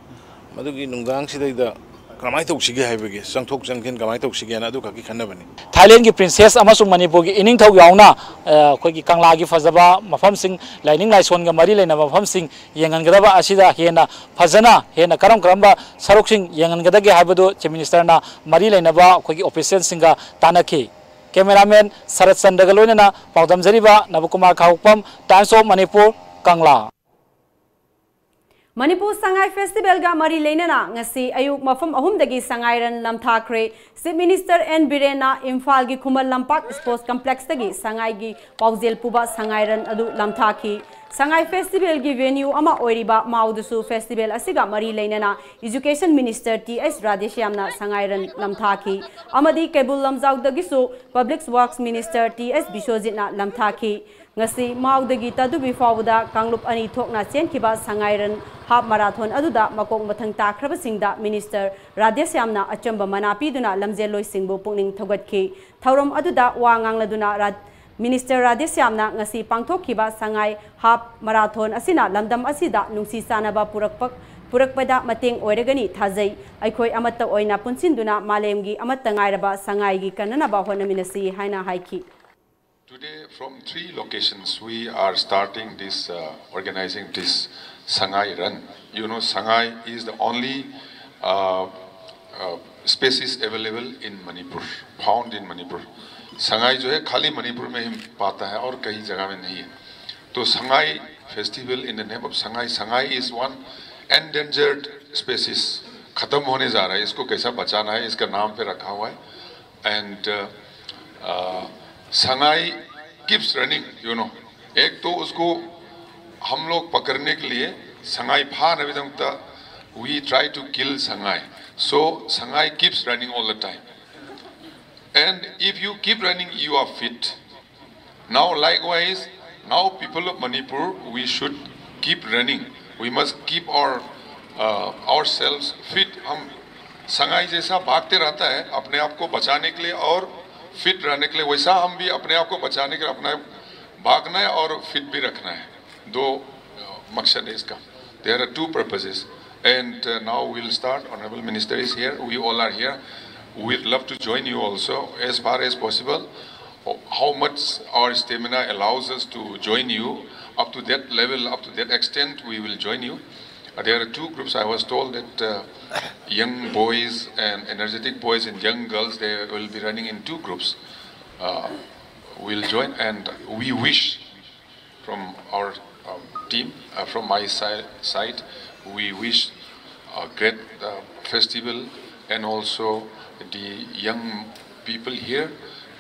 ꯃꯗꯨꯒꯤ ꯅꯨꯡꯗꯥꯡꯁꯤꯗꯩꯗ ꯀꯃꯥꯏꯅ ꯇꯧꯁꯤꯒꯦ ꯍꯥꯏꯕꯒꯤ, ꯆꯪꯊꯣꯛ ꯆꯪꯁꯤꯟ ꯀꯃꯥꯏꯅ ꯇꯧꯁꯤꯒꯦꯅ ꯑꯗꯨ ꯈꯛꯀꯤ ꯈꯟꯅꯕꯅꯤ꯫ ꯊꯥꯏꯂꯦꯟꯒꯤ princess ꯑꯃꯁꯨꯡ ꯃꯅꯤꯄꯨꯔꯒꯤ ꯏꯅꯤꯡꯊꯧ ꯌꯥꯎꯅ, ꯑ, ꯑꯩꯈꯣꯏꯒꯤ ꯀꯪꯂꯥꯒꯤ ꯐꯖꯕ ꯃꯐꯝꯁꯤꯡ, ꯂꯥꯏꯅꯤꯡ ꯂꯥꯏꯁꯣꯟꯒ ꯃꯔꯤ ꯂꯩꯅꯕ ꯃꯐꯝꯁꯤꯡ ꯌꯦꯡꯍꯟꯒꯗꯕ ꯑꯁꯤꯗ ꯍꯦꯟꯅ ꯐꯖꯅ, ꯍꯦꯟꯅ ꯀꯔꯝ ꯀꯔꯝꯕ ꯁꯔꯨꯛꯁꯤꯡ ꯌꯦꯡꯍꯟꯒꯗꯒꯦ ꯍꯥꯏꯕꯗꯨ Chief Minister ꯅ ꯃꯔꯤ ꯂꯩꯅꯕ ꯑꯩꯈꯣꯏꯒꯤ official ꯁꯤꯡꯒ ꯇꯥꯟꯅꯈꯤ꯫ Cameraman ꯁꯔꯠ ꯆꯟꯗ꯭ꯔꯒ ꯂꯣꯏꯅꯅ ꯄꯥꯎꯗꯝꯖꯔꯤꯕ ꯅꯕꯀꯨꯃꯥꯔ ꯈꯥꯉꯣꯛꯄꯝ, Times of Manipur, ꯀꯪꯂꯥ꯫ ꯃꯅꯤꯄꯨꯔ ꯁꯉꯥꯏ ꯐꯦꯁꯇꯤꯚꯦꯜꯒ ꯃꯔꯤ ꯂꯩꯅꯅ ꯉꯁꯤ ꯑꯌꯨꯛ ꯃꯐꯝ ꯑꯍꯨꯝꯗꯒꯤ ꯁꯉꯥꯏ ꯔꯟ ꯂꯝꯊꯥꯈ꯭ꯔꯦ꯫ ꯆꯤꯐ ꯃꯤꯅꯤꯁꯇꯔ ꯑꯦꯟ ꯕꯤꯔꯦꯟꯅ ꯏꯝꯐꯥꯜꯒꯤ ꯈꯨꯃꯟ ꯂꯝꯄꯥꯛ ꯁ꯭ꯄꯣꯔꯠꯁ ꯀꯝꯄ꯭ꯂꯦꯛꯁꯇꯒꯤ ꯁꯉꯥꯏꯒꯤ ꯄꯥꯎꯖꯦꯜ ꯄꯨꯕ ꯁꯉꯥꯏ ꯔꯟ ꯑꯗꯨ ꯂꯝꯊꯥꯈꯤ꯫ ꯁꯉꯥꯏ ꯐꯦꯁꯇꯤꯚꯦꯜꯒꯤ ꯚꯦꯅ꯭ꯌꯨ ꯑꯃ ꯑꯣꯏꯔꯤꯕ ꯃꯥꯎꯗꯁꯨ ꯐꯦꯁꯇꯤꯚꯦꯜ ꯑꯁꯤꯒ ꯃꯔꯤ ꯂꯩꯅꯅ ꯏꯖꯨꯀꯦꯁꯟ ꯃꯤꯅꯤꯁꯇꯔ ꯇꯤ ꯑꯦꯁ ꯔꯥꯙꯦꯁ꯭ꯌꯥꯝꯅ ꯁꯉꯥꯏ ꯔꯟ ꯂꯝꯊꯥꯈꯤ ꯑꯃꯗꯤ ꯀꯩꯕꯨꯜ ꯂꯝꯖꯥꯎꯗꯒꯤꯁꯨ ꯄꯕ꯭ꯂꯤꯛ ꯋꯥꯔꯛꯁ ꯃꯤꯅꯤꯁꯇꯔ ꯇꯤ ꯑꯦꯁ ꯕꯤꯁ꯭ꯋꯖꯤꯠꯅ ꯂꯝꯊꯥꯈꯤ꯫ ꯉꯁꯤ ꯃꯥꯎꯗꯒꯤ ꯇꯥꯗꯨꯕꯤ ꯐꯥꯎꯕꯗ ꯀꯥꯡꯂꯨꯞ ꯑꯅꯤ ꯊꯣꯛꯅ ꯆꯦꯟꯈꯤꯕ ꯁꯉꯥꯏ ꯔꯟ ꯍꯥꯐ ꯃꯔꯥꯊꯣꯟ ꯑꯗꯨꯗ ꯃꯀꯣꯛ ꯃꯊꯪ ꯇꯥꯈ꯭ꯔꯕꯁꯤꯡꯗ ꯃꯤꯅꯤꯁꯇꯔ ꯔꯥꯙꯦꯁ꯭ꯌꯥꯝꯅ ꯑꯆꯝꯕ ꯃꯅꯥ ꯄꯤꯗꯨꯅ ꯂꯝꯖꯦꯜꯂꯣꯏꯁꯤꯡꯕꯨ ꯄꯨꯛꯅꯤꯡ ꯊꯧꯒꯠꯈꯤ꯫ ꯊꯧꯔꯝ ꯑꯗꯨꯗ ꯋꯥ ꯉꯥꯡꯂꯗꯨꯅ ꯔꯥ-, ꯃꯤꯅꯤꯁꯇꯔ ꯔꯥꯙꯦꯁ꯭ꯌꯥꯝꯅ ꯉꯁꯤ ꯄꯥꯡꯊꯣꯛꯈꯤꯕ ꯁꯉꯥꯏ ꯍꯥꯐ ꯃꯔꯥꯊꯣꯟ ꯑꯁꯤꯅ ꯂꯝꯗꯝ ꯑꯁꯤꯗ ꯅꯨꯡꯁꯤ ꯆꯥꯟꯅꯕ ꯄꯨꯔꯛꯄ, ꯄꯨꯔꯛꯄꯗ ꯃꯇꯦꯡ ꯑꯣꯏꯔꯒꯅꯤ ꯊꯥꯖꯩ꯫ ꯑꯩꯈꯣꯏ ꯑꯃꯠꯇ ꯑꯣꯏꯅ ꯄꯨꯟꯁꯤꯟꯗꯨꯅ ꯃꯥꯂꯦꯝꯒꯤ ꯑꯃꯠꯇ ꯉꯥꯏꯔꯕ ꯁꯉꯥꯏꯒꯤ ꯀꯟꯅꯅꯕ ꯍꯣꯠꯅꯃꯤꯟꯅꯁꯤ ꯍꯥꯏꯅ ꯍꯥꯏꯈꯤ꯫ Today, from three locations, we are starting this, uh, organizing this Sangai Run. You know, Sangai is the only uh, uh, species available in Manipur, found in Manipur. Sangai जो है खाली मणिपुर में ही पाता है और कहीं जगह में नहीं है। तो Sangai festival in the name of Sangai, Sangai is one endangered species, खत्म होने जा रहा है, इसको कैसा बचाना है, इसका नाम पे रखा हुआ है। And uh, uh, Sangai keeps running, you know. एक तो उसको हम लोग पकड़ने के लिए संगाई फा नविदंग, we try to kill Sangai. So Sangai keeps running all the time. And if you keep running, you are fit. Now, likewise, now people of Manipur, we should keep running. We must keep our uh, ourselves fit. हम संगाई जैसा भागते रहता है अपने आप को बचाने के लिए और फिट रहने के लिए, वैसा हम भी अपने आप को बचाने के लिए अपना भागना है और फिट भी रखना है। दो uh, मकसद है इसका। There are two purposes. And uh, now we'll start. Honorable Minister is here. We all are here. We'd love to join you also as far as possible. How much our stamina allows us to join you, up to that level, up to that extent, we will join you. Uh, there are two groups. I was told that uh, young boys and energetic boys and young girls, they will be running in two groups. Uh, we'll join, and we wish from our um, team, uh, from my si- side, We wish a great uh, festival and also the young people here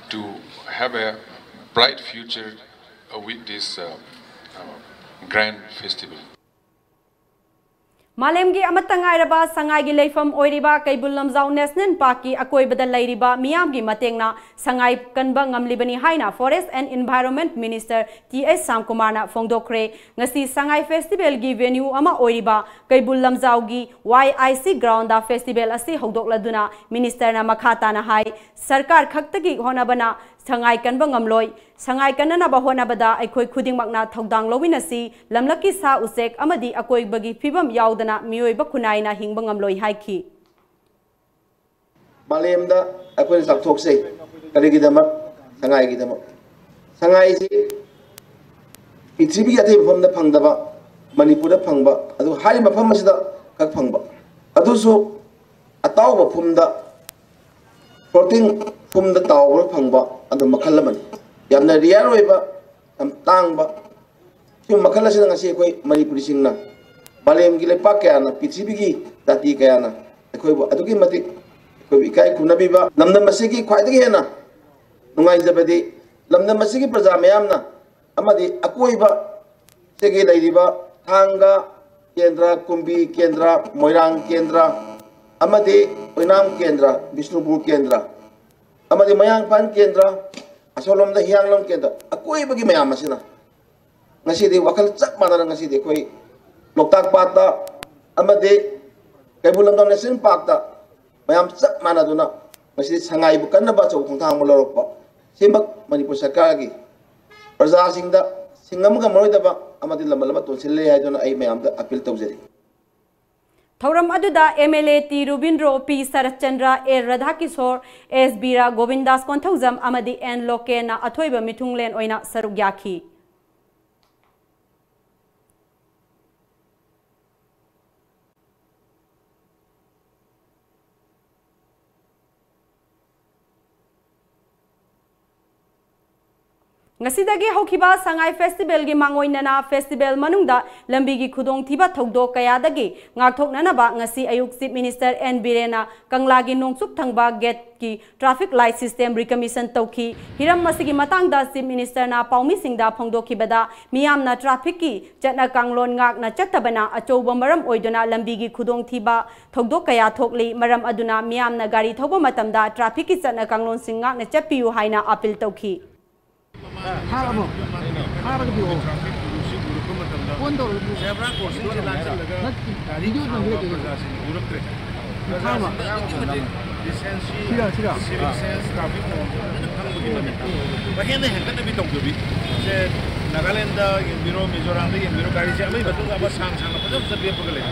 to have a bright future uh, with this uh, uh, grand festival. ꯃꯥꯂꯦꯝꯒꯤ ꯑꯃꯠꯇ ꯉꯥꯏꯔꯕ ꯁꯉꯥꯏꯒꯤ ꯂꯩꯐꯝ ꯑꯣꯏꯔꯤꯕ Keibul Lamjao national ꯄꯥꯔꯛꯀꯤ ꯑꯀꯣꯏꯕꯗ ꯂꯩꯔꯤꯕ ꯃꯤꯌꯥꯝꯒꯤ ꯃꯇꯦꯡꯅ ꯁꯉꯥꯏ ꯀꯟꯕ ꯉꯝꯂꯤꯕꯅꯤ ꯍꯥꯏꯅ Forest and Environment Minister T S ꯁ꯭ꯌꯥꯝꯀꯨꯃꯥꯔꯅ ꯐꯣꯡꯗꯣꯛꯈ꯭ꯔꯦ꯫ ꯉꯁꯤ ꯁꯉꯥꯏ ꯐꯦꯁꯇꯤꯚꯦꯜꯒꯤ ꯚꯦꯅ꯭ꯌꯨ ꯑꯃ ꯑꯣꯏꯔꯤꯕ ꯀꯩꯕꯨꯜ ꯂꯝꯖꯥꯎꯒꯤ ꯋꯥꯏ ꯑꯥꯏ ꯁꯤ ꯒ꯭ꯔꯥꯎꯟꯗ ꯐꯦꯁꯇꯤꯚꯦꯜ ꯑꯁꯤ ꯍꯧꯗꯣꯛꯂꯗꯨꯅ ꯃꯤꯅꯤꯁꯇꯔꯅ ꯃꯈꯥ ꯇꯥꯅ ꯍꯥꯏ, ꯁꯔꯀꯥꯔ ꯈꯛꯇꯒꯤ ꯍꯣꯠꯅꯕꯅ ꯁꯉꯥꯏ ꯀꯟꯕ ꯉꯝꯂꯣꯏ꯫ ꯁꯉꯥꯏ ꯀꯟꯅꯅꯕ ꯍꯣꯠꯅꯕꯗ ꯑꯩꯈꯣꯏ ꯈꯨꯗꯤꯡꯃꯛꯅ ꯊꯧꯗꯥꯡ ꯂꯧꯃꯤꯟꯅꯁꯤ꯫ ꯂꯝꯂꯛꯀꯤ ꯁꯥ ꯎꯆꯦꯛ ꯑꯃꯗꯤ ꯑꯀꯣꯏꯕꯒꯤ ꯐꯤꯕꯝ ꯌꯥꯎꯗꯅ ꯃꯤꯑꯣꯏꯕ ꯈꯨꯟꯅꯥꯏꯅ ꯍꯤꯡꯕ ꯉꯝꯂꯣꯏ ꯍꯥꯏꯈꯤ꯫ ꯃꯥꯂꯦꯝꯗ ꯑꯩꯈꯣꯏꯅ ꯆꯥꯎꯊꯣꯛꯆꯩ꯫ ꯀꯔꯤꯒꯤꯗꯃꯛ? ꯁꯉꯥꯏꯒꯤꯗꯃꯛ꯫ ꯁꯉꯥꯏꯁꯤ ꯄ꯭ꯔꯤꯊꯤꯕꯤꯒꯤ ꯑꯇꯩ ꯃꯐꯝꯗ ꯐꯪꯗꯕ, ꯃꯅꯤꯄꯨꯔꯗ ꯐꯪꯕ, ꯑꯗꯨꯒ ꯍꯥꯏꯔꯤꯕ ꯃꯐꯝ ꯑꯁꯤꯗ ꯈꯛ ꯐꯪꯕ, ꯑꯗꯨꯁꯨ ꯑꯇꯥꯎꯕ ꯐꯨꯝꯗ, floating ꯐꯨꯝꯗ ꯇꯥꯎꯔꯒ ꯐꯪꯕ ꯑꯗꯨ ꯃꯈꯜ ꯑꯃꯅꯤ꯫ ꯌꯥꯝꯅ rare ꯑꯣꯏꯕ, ꯌꯥꯝ ꯇꯥꯡꯕ ꯁꯤꯒꯨꯝꯕ ꯃꯈꯜ ꯑꯁꯤꯗ ꯉꯁꯤ ꯑꯩꯈꯣꯏ ꯃꯅꯤꯄꯨꯔꯤꯁꯤꯡꯅ, ꯃꯥꯂꯦꯝꯒꯤ ꯂꯩꯄꯥꯛ ꯀꯌꯥꯅ, ꯄ꯭ꯔꯤꯊꯤꯕꯤꯒꯤ ꯖꯥꯇꯤ ꯀꯌꯥꯅ ꯑꯩꯈꯣꯏꯕꯨ ꯑꯗꯨꯛꯀꯤ ꯃꯇꯤꯛ ꯑꯩꯈꯣꯏꯕꯨ ꯏꯀꯥꯏ ꯈꯨꯝꯅꯕꯤꯕ, ꯂꯝꯗꯝ ꯑꯁꯤꯒꯤ ꯈ꯭ꯋꯥꯏꯗꯒꯤ ꯍꯦꯟꯅ ꯅꯨꯡꯉꯥꯏꯖꯕꯗꯤ ꯂꯝꯗꯝ ꯑꯁꯤꯒꯤ ꯄ꯭ꯔꯖꯥ ꯃꯌꯥꯝꯅ ꯑꯃꯗꯤ ꯑꯀꯣꯏꯕ ꯁꯤꯒꯤ ꯂꯩꯔꯤꯕ ꯊꯥꯡꯒ ꯀꯦꯟꯗ꯭ꯔ, ꯀꯨꯝꯕꯤ ꯀꯦꯟꯗ꯭ꯔ, ꯃꯣꯏꯔꯥꯡ ꯀꯦꯟꯗ꯭ꯔ ꯑꯃꯗꯤ ꯑꯣꯏꯅꯥꯝ ꯀꯦꯟꯗ꯭ꯔ, ꯕꯤꯁꯅꯨꯄꯨꯔ ꯀꯦꯟꯗ꯭ꯔ ꯑꯃꯗꯤ ꯃꯌꯥꯡꯐꯥꯟ ꯀꯦꯟꯗ꯭ꯔ, ꯑꯁꯣꯝꯂꯣꯝꯗ ꯍꯤꯌꯥꯡꯂꯝ ꯀꯦꯟꯗ꯭ꯔ, ꯑꯀꯣꯏꯕꯒꯤ ꯃꯌꯥꯝ ꯑꯁꯤꯅ ꯉꯁꯤꯗꯤ ꯋꯥꯈꯜ ꯆꯞ ꯃꯥꯟꯅꯅ ꯉꯁꯤꯗꯤ ꯑꯩꯈꯣꯏ ꯂꯣꯛꯇꯥꯛ ꯄꯥꯠꯇ ꯑꯃꯗꯤ ꯀꯩꯕꯨꯜ ꯂꯝꯖꯥꯎ ꯅꯦꯁꯅꯦꯜ ꯄꯥꯔꯛꯇ ꯃꯌꯥꯝ ꯆꯞ ꯃꯥꯟꯅꯗꯨꯅ ꯉꯁꯤꯗꯤ ꯁꯉꯥꯏꯕꯨ ꯀꯟꯅꯕ ꯑꯆꯧꯕ ꯈꯣꯡꯊꯥꯡ ꯑꯃ ꯂꯧꯔꯛꯄ ꯁꯤꯃꯛ ꯃꯅꯤꯄꯨꯔ ꯁꯔꯀꯥꯔꯒꯤ ꯄ꯭ꯔꯖꯥꯁꯤꯡꯗ ꯁꯤꯡ ꯑꯃꯒ ꯃꯔꯣꯏꯗꯕ ꯑꯃꯗꯤ ꯂꯃꯟ ꯑꯃ ꯇꯣꯟꯁꯤꯜꯂꯦ ꯍꯥꯏꯗꯨꯅ ꯑꯩ ꯃꯌꯥꯝꯗ ꯑꯄꯤꯜ ꯇꯧꯖꯔꯤ꯫ ꯊꯧꯔꯝ ꯑꯗꯨꯗ ꯑꯦꯝ ꯑꯦꯜ ꯑꯦ ꯇꯤ ꯔꯨꯕꯤꯟꯗ꯭ꯔꯣ, ꯄꯤ ꯁꯔꯠꯆꯟꯗ꯭ꯔ, ꯑꯦ ꯔꯥꯙꯥꯀꯤꯁꯣꯔ, ꯑꯦꯁ ꯕꯤꯔꯥ, ꯒꯣꯕꯤꯟꯗꯥꯁ ꯀꯣꯟꯊꯧꯖꯝ ꯑꯃꯗꯤ ꯑꯦꯟ ꯂꯣꯀꯦꯟꯅ ꯑꯊꯣꯏꯕ ꯃꯤꯊꯨꯡꯂꯦꯟ ꯑꯣꯏꯅ ꯁꯔꯨꯛ ꯌꯥꯈꯤ꯫ ꯉꯁꯤꯗꯒꯤ ꯍꯧꯈꯤꯕ ꯁꯉꯥꯏ ꯐꯦꯁꯇꯤꯚꯦꯜꯒꯤ ꯃꯥꯡꯑꯣꯏꯅꯅ ꯐꯦꯁꯇꯤꯚꯦꯜ ꯃꯅꯨꯡꯗ ꯂꯝꯕꯤꯒꯤ ꯈꯨꯗꯣꯡꯊꯤꯕ ꯊꯧꯗꯣꯛ ꯀꯌꯥꯗꯒꯤ ꯉꯥꯛꯊꯣꯛꯅꯅꯕ ꯉꯁꯤ ꯑꯌꯨꯛ ꯆꯤꯐ ꯃꯤꯅꯤꯁꯇꯔ ꯑꯦꯟ ꯕꯤꯔꯦꯟꯅ ꯀꯪꯂꯥꯒꯤ ꯅꯣꯡꯆꯨꯞ ꯊꯪꯕ ꯒꯦꯠꯀꯤ ꯇ꯭ꯔꯥꯐꯤꯛ ꯂꯥꯏꯠ ꯁꯤꯁꯇꯦꯝ ꯔꯤꯀꯃꯤꯁꯟ ꯇꯧꯈꯤ꯫ ꯍꯤꯔꯝ ꯑꯁꯤꯒꯤ ꯃꯇꯥꯡꯗ ꯆꯤꯐ ꯃꯤꯅꯤꯁꯇꯔꯅ ꯄꯥꯎꯃꯤꯁꯤꯡꯗ ꯐꯣꯡꯗꯣꯛꯈꯤꯕꯗ, ꯃꯤꯌꯥꯝꯅ ꯇ꯭ꯔꯥꯐꯤꯛꯀꯤ ꯆꯠꯅ ꯀꯥꯡꯂꯣꯟ ꯉꯥꯛꯅ ꯆꯠꯇꯕꯅ ꯑꯆꯧꯕ ꯃꯔꯝ ꯑꯣꯏꯗꯨꯅ ꯂꯝꯕꯤꯒꯤ ꯈꯨꯗꯣꯡꯊꯤꯕ ꯊꯧꯗꯣꯛ ꯀꯌꯥ ꯊꯣꯛꯂꯤ꯫ ꯃꯔꯝ ꯑꯗꯨꯅ ꯃꯤꯌꯥꯝꯅ ꯒꯥꯔꯤ ꯊꯧꯕ ꯃꯇꯝꯗ ꯇ꯭ꯔꯥꯐꯤꯛꯀꯤ ꯆꯠꯅ ꯀꯥꯡꯂꯣꯟꯁꯤꯡ ꯉꯥꯛꯅ ꯆꯠꯄꯤꯌꯨ ꯍꯥꯏꯅ ꯑꯥꯄꯤꯜ ꯇꯧꯈꯤ꯫ ꯊꯥꯔꯛꯑꯕꯣ? ꯊꯥꯔꯒ ꯄꯤꯔꯛꯑꯣ꯫ ꯐꯣꯟ ꯇꯧꯔꯒ ꯄꯤꯔꯛꯑꯣ꯫ ꯅꯠꯇꯦ, ꯚꯤꯗꯤꯑꯣ ꯅꯝꯕꯤꯔꯛꯀꯦ꯫ ꯊꯥꯕ꯫ ꯁꯤꯔꯥ, ꯁꯤꯔꯥ꯫ ꯍꯦꯟꯅ ꯍꯦꯟꯒꯠꯅꯕꯤ ꯇꯧꯗꯕꯤ꯫ ꯁꯦ, ꯅꯥꯒꯥꯂꯦꯟꯗ ꯌꯦꯡꯕꯤꯔꯣ, ꯃꯤꯖꯣꯔꯥꯝꯗ ꯌꯦꯡꯕꯤꯔꯣ, ꯒꯥꯔꯤꯁꯦ ꯑꯃꯒꯤ ꯃꯇꯨꯡꯗ ꯑꯃ ꯁꯥꯡ ꯁꯥꯡꯅ ꯐꯖ ꯐꯖ ꯂꯦꯞꯄꯒ ꯂꯩ꯫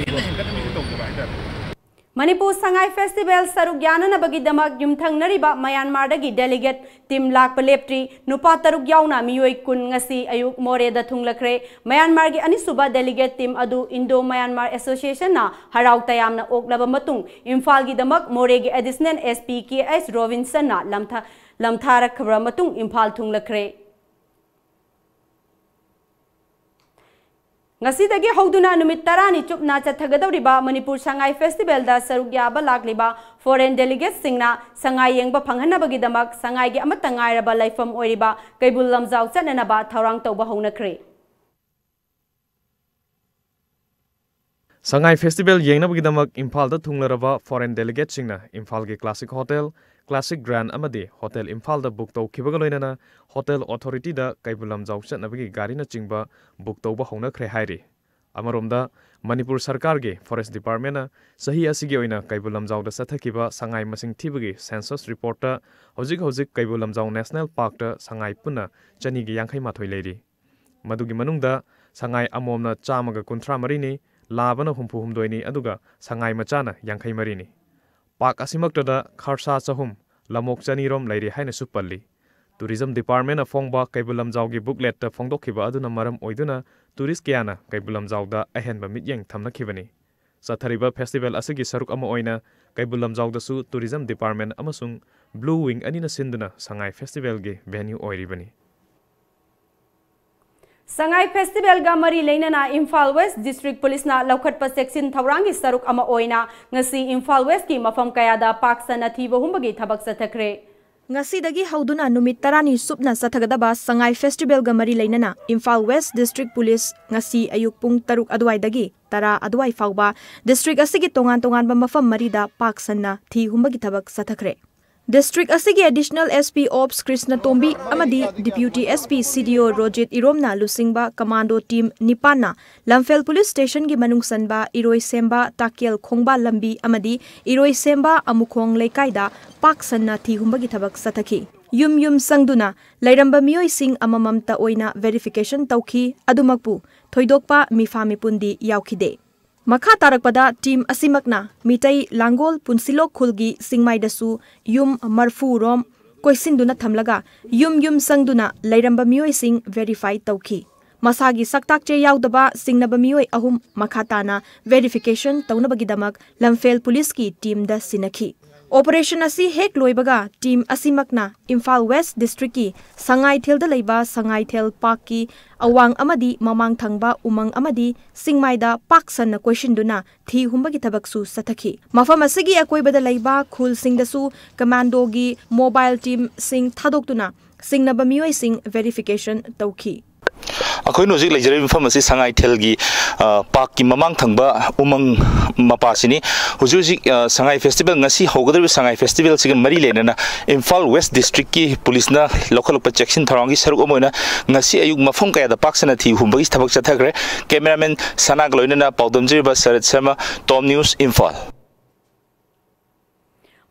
ꯍꯦꯟꯅ ꯍꯦꯟꯒꯠꯅꯕꯤꯁꯦ ꯇꯧꯗꯕ ꯍꯥꯏꯇꯥꯔꯦ꯫ ꯃꯅꯤꯄꯨꯔ ꯁꯉꯥꯏ ꯐꯦꯁꯇꯤꯚꯦꯜ ꯁꯔꯨꯛ ꯌꯥꯅꯅꯕꯒꯤꯗꯃꯛ ꯌꯨꯝꯊꯪꯅꯔꯤꯕ ꯃꯌꯥꯟꯃꯥꯔꯗꯒꯤ ꯗꯦꯂꯤꯒꯦꯠ ꯇꯤꯝ ꯂꯥꯛꯄ ꯂꯦꯞꯇ꯭ꯔꯤ꯫ ꯅꯨꯄꯥ ꯇꯔꯨꯛ ꯌꯥꯎꯅ ꯃꯤꯑꯣꯏ ꯀꯨꯟ ꯉꯁꯤ ꯑꯌꯨꯛ ꯃꯣꯔꯦꯗ ꯊꯨꯡꯂꯈ꯭ꯔꯦ꯫ ꯃꯌꯥꯟꯃꯥꯔꯒꯤ ꯑꯅꯤꯁꯨꯕ ꯗꯦꯂꯤꯒꯦꯠ ꯇꯤꯝ ꯑꯗꯨ ꯏꯟꯗꯣ ꯃꯌꯥꯟꯃꯥꯔ ꯑꯦꯁꯣꯁꯤꯌꯦꯁꯟꯅ ꯍꯔꯥꯎ ꯇꯌꯥꯝꯅ ꯑꯣꯛꯂꯕ ꯃꯇꯨꯡ ꯏꯝꯐꯥꯜꯒꯤꯗꯃꯛ ꯃꯣꯔꯦꯒꯤ additional S P K H ꯔꯣꯕꯤꯟꯁꯟꯅ ꯂꯝꯊ-, ꯂꯝꯊꯥꯔꯛꯈ꯭ꯔꯕ ꯃꯇꯨꯡ ꯏꯝꯐꯥꯜ ꯊꯨꯡꯂꯈ꯭ꯔꯦ꯫ ꯉꯁꯤꯗꯒꯤ ꯍꯧꯗꯨꯅ ꯅꯨꯃꯤꯠ ꯇꯔꯥꯅꯤ ꯆꯨꯞꯅ ꯆꯠꯊꯒꯗꯧꯔꯤꯕ ꯃꯅꯤꯄꯨꯔ ꯁꯉꯥꯏ ꯐꯦꯁꯇꯤꯚꯦꯜꯗ ꯁꯔꯨꯛ ꯌꯥꯕ ꯂꯥꯛꯂꯤꯕ ꯐꯣꯔꯦꯟ ꯗꯦꯂꯤꯒꯦꯠꯁꯤꯡꯅ ꯁꯉꯥꯏ ꯌꯦꯡꯕ ꯐꯪꯍꯟꯅꯕꯒꯤꯗꯃꯛ ꯁꯉꯥꯏꯒꯤ ꯑꯃꯠꯇ ꯉꯥꯏꯔꯕ ꯂꯩꯐꯝ ꯑꯣꯏꯔꯤꯕ ꯀꯩꯕꯨꯜ ꯂꯝꯖꯥꯎ ꯆꯠꯅꯅꯕ ꯊꯧꯔꯥꯡ ꯇꯧꯕ ꯍꯧꯅꯈ꯭ꯔꯦ꯫ ꯁꯉꯥꯏ ꯐꯦꯁꯇꯤꯚꯦꯜ ꯌꯦꯡꯅꯕꯒꯤꯗꯃꯛ ꯏꯝꯐꯥꯜꯗ ꯊꯨꯡꯂꯔꯕ ꯐꯣꯔꯦꯟ ꯗꯦꯂꯤꯒꯦꯠꯁꯤꯡꯅ ꯏꯝꯐꯥꯜꯒꯤ ꯀ꯭ꯂꯥꯁꯤꯛ ꯍꯣꯇꯦꯜ, ꯀ꯭ꯂꯥꯁꯤꯛ ꯒ꯭ꯔꯥꯟ ꯑꯃꯗꯤ ꯍꯣꯇꯦꯜ ꯏꯝꯐꯥꯜꯗ ꯕꯨꯛ ꯇꯧꯈꯤꯕꯒ ꯂꯣꯏꯅꯅ ꯍꯣꯇꯦꯜ ꯑꯣꯊꯣꯔꯤꯇꯤꯗ ꯀꯩꯕꯨꯜ ꯂꯝꯖꯥꯎ ꯆꯠꯅꯕꯒꯤ ꯒꯥꯔꯤꯅꯆꯤꯡꯕ ꯕꯨꯛ ꯇꯧꯕ ꯍꯧꯅꯈ꯭ꯔꯦ ꯍꯥꯏꯔꯤ꯫ ꯑꯃꯔꯣꯝꯗ, ꯃꯅꯤꯄꯨꯔ ꯁꯔꯀꯥꯔꯒꯤ ꯐꯣꯔꯦꯁ ꯗꯤꯄꯥꯔꯠꯃꯦꯟꯅ ꯆꯍꯤ ꯑꯁꯤꯒꯤ ꯑꯣꯏꯅ ꯀꯩꯕꯨꯜ ꯂꯝꯖꯥꯎꯗ ꯆꯠꯊꯈꯤꯕ ꯁꯉꯥꯏ ꯃꯁꯤꯡ ꯊꯤꯕꯒꯤ ꯁꯦꯟꯁꯁ ꯔꯤꯄꯣꯔꯠꯇ ꯍꯧꯖꯤꯛ ꯍꯧꯖꯤꯛ ꯀꯩꯕꯨꯜ ꯂꯝꯖꯥꯎ ꯅꯦꯁꯅꯦꯜ ꯄꯥꯔꯛꯇ ꯁꯉꯥꯏ ꯄꯨꯟꯅ ꯆꯅꯤꯒ ꯌꯥꯡꯈꯩ ꯃꯥꯊꯣꯏ ꯂꯩꯔꯤ꯫ ꯃꯗꯨꯒꯤ ꯃꯅꯨꯡꯗ ꯁꯉꯥꯏ ꯑꯃꯣꯝꯅ ꯆꯥꯝꯃꯒ ꯀꯨꯟꯊ꯭ꯔꯥ ꯃꯔꯤꯅꯤ, ꯂꯥꯕꯅ ꯍꯨꯝꯐꯨ ꯍꯨꯝꯗꯣꯏꯅꯤ, ꯑꯗꯨꯒ ꯁꯉꯥꯏ ꯃꯆꯥꯅ ꯌꯥꯡꯈꯩ ꯃꯔꯤꯅꯤ꯫ ꯄꯥꯔꯛ ꯑꯁꯤꯃꯛꯇꯗ ꯈꯥꯔꯁꯥ ꯆꯍꯨꯝ, ꯂꯝꯑꯣꯛ ꯆꯅꯤꯔꯣꯝ ꯂꯩꯔꯤ ꯍꯥꯏꯅꯁꯨ ꯄꯜꯂꯤ꯫ ꯇꯨꯔꯤꯖꯝ ꯗꯤꯄꯥꯔꯠꯃꯦꯟꯅ ꯐꯣꯡꯕ ꯀꯩꯕꯨꯜ ꯂꯝꯖꯥꯎꯒꯤ ꯕꯨꯛꯂꯦꯠꯇ ꯐꯣꯡꯗꯣꯛꯈꯤꯕ ꯑꯗꯨꯅ ꯃꯔꯝ ꯑꯣꯏꯗꯨꯅ ꯇꯨꯔꯤꯁ ꯀꯌꯥꯅ ꯀꯩꯕꯨꯜ ꯂꯝꯖꯥꯎꯗ ꯑꯍꯦꯟꯕ ꯃꯤꯠꯌꯦꯡ ꯊꯝꯅꯈꯤꯕꯅꯤ꯫ ꯆꯠꯊꯔꯤꯕ festival ꯑꯁꯤꯒꯤ ꯁꯔꯨꯛ ꯑꯃ ꯑꯣꯏꯅ ꯀꯩꯕꯨꯜ ꯂꯝꯖꯥꯎꯗꯁꯨ Tourism Department ꯑꯃꯁꯨꯡ Blue Wing ꯑꯅꯤꯅ ꯁꯤꯟꯗꯨꯅ ꯁꯉꯥꯏ festivalꯒꯤ venue ꯑꯣꯏꯔꯤꯕꯅꯤ꯫ ꯁꯉꯥꯏ festivalꯒ ꯃꯔꯤ ꯂꯩꯅꯅ ꯏꯝꯐꯥꯜ West District Policeꯅ ꯂꯧꯈꯠꯄ ꯆꯦꯛꯁꯤꯟ ꯊꯧꯔꯥꯡꯒꯤ ꯁꯔꯨꯛ ꯑꯃ ꯑꯣꯏꯅ ꯉꯁꯤ ꯏꯝꯐꯥꯜ Westꯀꯤ ꯃꯐꯝ ꯀꯌꯥꯗ ꯄꯥꯛ ꯁꯟꯅ ꯊꯤꯕ ꯍꯨꯝꯕꯒꯤ ꯊꯕꯛ ꯆꯠꯊꯈ꯭ꯔꯦ꯫ ꯉꯁꯤꯗꯒꯤ ꯍꯧꯗꯨꯅ ꯅꯨꯃꯤꯠ ꯇꯔꯥꯅꯤ ꯁꯨꯞꯅ ꯆꯠꯊꯒꯗꯕ ꯁꯉꯥꯏ festivalꯒ ꯃꯔꯤ ꯂꯩꯅꯅ ꯏꯝꯐꯥꯜ West District Police ꯉꯁꯤ ꯑꯌꯨꯛ ꯄꯨꯡ ꯇꯔꯨꯛ ꯑꯗꯨꯋꯥꯏꯗꯒꯤ ꯇꯔꯥ ꯑꯗꯨꯋꯥꯏ ꯐꯥꯎꯕ district ꯑꯁꯤꯒꯤ ꯇꯣꯉꯥꯟ ꯇꯣꯉꯥꯟꯕ ꯃꯐꯝ ꯃꯔꯤꯗ ꯄꯥꯛ ꯁꯟꯅ ꯊꯤ ꯍꯨꯝꯕꯒꯤ ꯊꯕꯛ ꯆꯠꯊꯈ꯭ꯔꯦ꯫ District ꯑꯁꯤꯒꯤ Additional SP Ops ꯀ꯭ꯔꯤꯁꯅꯇꯣꯝꯕꯤ ꯑꯃꯗꯤ Deputy SP CDO ꯔꯣꯖꯤꯠ ꯏꯔꯣꯝꯅ ꯂꯨꯆꯤꯡꯕ commando team ꯅꯤꯄꯥꯟꯅ ꯂꯝꯐꯦꯜ Police Stationꯒꯤ ꯃꯅꯨꯡ ꯆꯟꯕ ꯏꯔꯣꯏꯁꯦꯝꯕ ꯇꯥꯀꯦꯜ ꯈꯣꯡꯕꯥꯜ ꯂꯝꯕꯤ ꯑꯃꯗꯤ ꯏꯔꯣꯏꯁꯦꯝꯕ ꯑꯃꯨꯈꯣꯡ ꯂꯩꯀꯥꯏꯗ ꯄꯥꯛ ꯁꯟꯅ ꯊꯤ ꯍꯨꯝꯕꯒꯤ ꯊꯕꯛ ꯆꯠꯊꯈꯤ꯫ ꯌꯨꯝ ꯌꯨꯝ ꯆꯪꯗꯨꯅ ꯂꯩꯔꯝꯕ ꯃꯤꯑꯣꯏꯁꯤꯡ ꯑꯃꯃꯝꯇ ꯑꯣꯏꯅ verification ꯇꯧꯈꯤ꯫ ꯑꯗꯨꯃꯛꯄꯨ ꯊꯣꯏꯗꯣꯛꯄ ꯃꯤꯐꯥ ꯃꯤꯄꯨꯟꯗꯤ ꯌꯥꯎꯈꯤꯗꯦ꯫ ꯃꯈꯥ ꯇꯥꯔꯛꯄꯗ team ꯑꯁꯤꯃꯛꯅ ꯃꯤꯇꯩ ꯂꯥꯡꯒꯣꯜ ꯄꯨꯟꯁꯤꯂꯣꯛ ꯈꯨꯜꯒꯤ ꯆꯤꯡꯃꯥꯏꯗꯁꯨ ꯌꯨꯝ ꯃꯔꯐꯨ ꯔꯣꯝ ꯀꯣꯏꯁꯤꯟꯗꯨꯅ ꯊꯝꯂꯒ ꯌꯨꯝ ꯌꯨꯝ ꯆꯪꯗꯨꯅ ꯂꯩꯔꯝꯕ ꯃꯤꯑꯣꯏꯁꯤꯡ verify ꯇꯧꯈꯤ꯫ ꯃꯁꯥꯒꯤ ꯁꯛꯇꯥꯛ ꯆꯦ ꯌꯥꯎꯗꯕ ꯆꯤꯡꯅꯕ ꯃꯤꯑꯣꯏ ꯑꯍꯨꯝ ꯃꯈꯥ ꯇꯥꯅ verification ꯇꯧꯅꯕꯒꯤꯗꯃꯛ ꯂꯝꯐꯦꯜ Policeꯀꯤ teamꯗ ꯁꯤꯟꯅꯈꯤ꯫ Operation ꯑꯁꯤ ꯍꯦꯛ ꯂꯣꯏꯕꯒ team ꯑꯁꯤꯃꯛꯅ ꯏꯝꯐꯥꯜ West Districtꯀꯤ ꯁꯉꯥꯏꯊꯦꯜꯗ ꯂꯩꯕ ꯁꯉꯥꯏꯊꯦꯜ Parkꯀꯤ ꯑꯋꯥꯡ ꯑꯃꯗꯤ ꯃꯃꯥꯡ ꯊꯪꯕ ꯎꯃꯪ ꯑꯃꯗꯤ ꯆꯤꯡꯃꯥꯏꯗ ꯄꯥꯛ ꯁꯟꯅ ꯀꯣꯏꯁꯤꯟꯗꯨꯅ ꯊꯤ ꯍꯨꯝꯕꯒꯤ ꯊꯕꯛꯁꯨ ꯆꯠꯊꯈꯤ꯫ ꯃꯐꯝ ꯑꯁꯤꯒꯤ ꯑꯀꯣꯏꯕꯗ ꯂꯩꯕ ꯈꯨꯜꯁꯤꯡꯗꯁꯨ commandoꯒꯤ mobile teamꯁꯤꯡ ꯊꯥꯗꯣꯛꯇꯨꯅ ꯆꯤꯡꯅꯕ ꯃꯤꯑꯣꯏꯁꯤꯡ verification ꯇꯧꯈꯤ꯫ ꯑꯩꯈꯣꯏꯅ ꯍꯧꯖꯤꯛ ꯂꯩꯖꯔꯤꯕ ꯃꯐꯝ ꯑꯁꯤ ꯁꯉꯥꯏꯊꯦꯜꯒꯤ, ꯑ, parkꯀꯤ ꯃꯃꯥꯡ ꯊꯪꯕ ꯎꯃꯪ ꯃꯄꯥꯁꯤꯅꯤ꯫ ꯍꯧꯖꯤꯛ ꯍꯧꯖꯤꯛ, ꯑ, ꯁꯉꯥꯏ festival, ꯉꯁꯤ ꯍꯧꯒꯗꯧꯔꯤꯕ ꯁꯉꯥꯏ festivalꯁꯤꯒ ꯃꯔꯤ ꯂꯩꯅꯅ ꯏꯝꯐꯥꯜ West Districtꯀꯤ policeꯅ ꯂꯧꯈꯠꯂꯛꯄ ꯆꯦꯛꯁꯤꯟ ꯊꯧꯔꯥꯡꯒꯤ ꯁꯔꯨꯛ ꯑꯃ ꯑꯣꯏꯅ ꯉꯁꯤ ꯑꯌꯨꯛ ꯃꯐꯝ ꯀꯌꯥꯗ ꯄꯥꯛ ꯁꯟꯅ ꯊꯤ ꯍꯨꯝꯕꯒꯤ ꯊꯕꯛ ꯆꯠꯊꯈ꯭ꯔꯦ꯫ Cameraman ꯁꯅꯥꯒ ꯂꯣꯏꯅꯅ ꯄꯥꯎꯗꯝꯖꯔꯤꯕ ꯁꯔꯠ ꯁꯔꯃ, Tom News, ꯏꯝꯐꯥꯜ꯫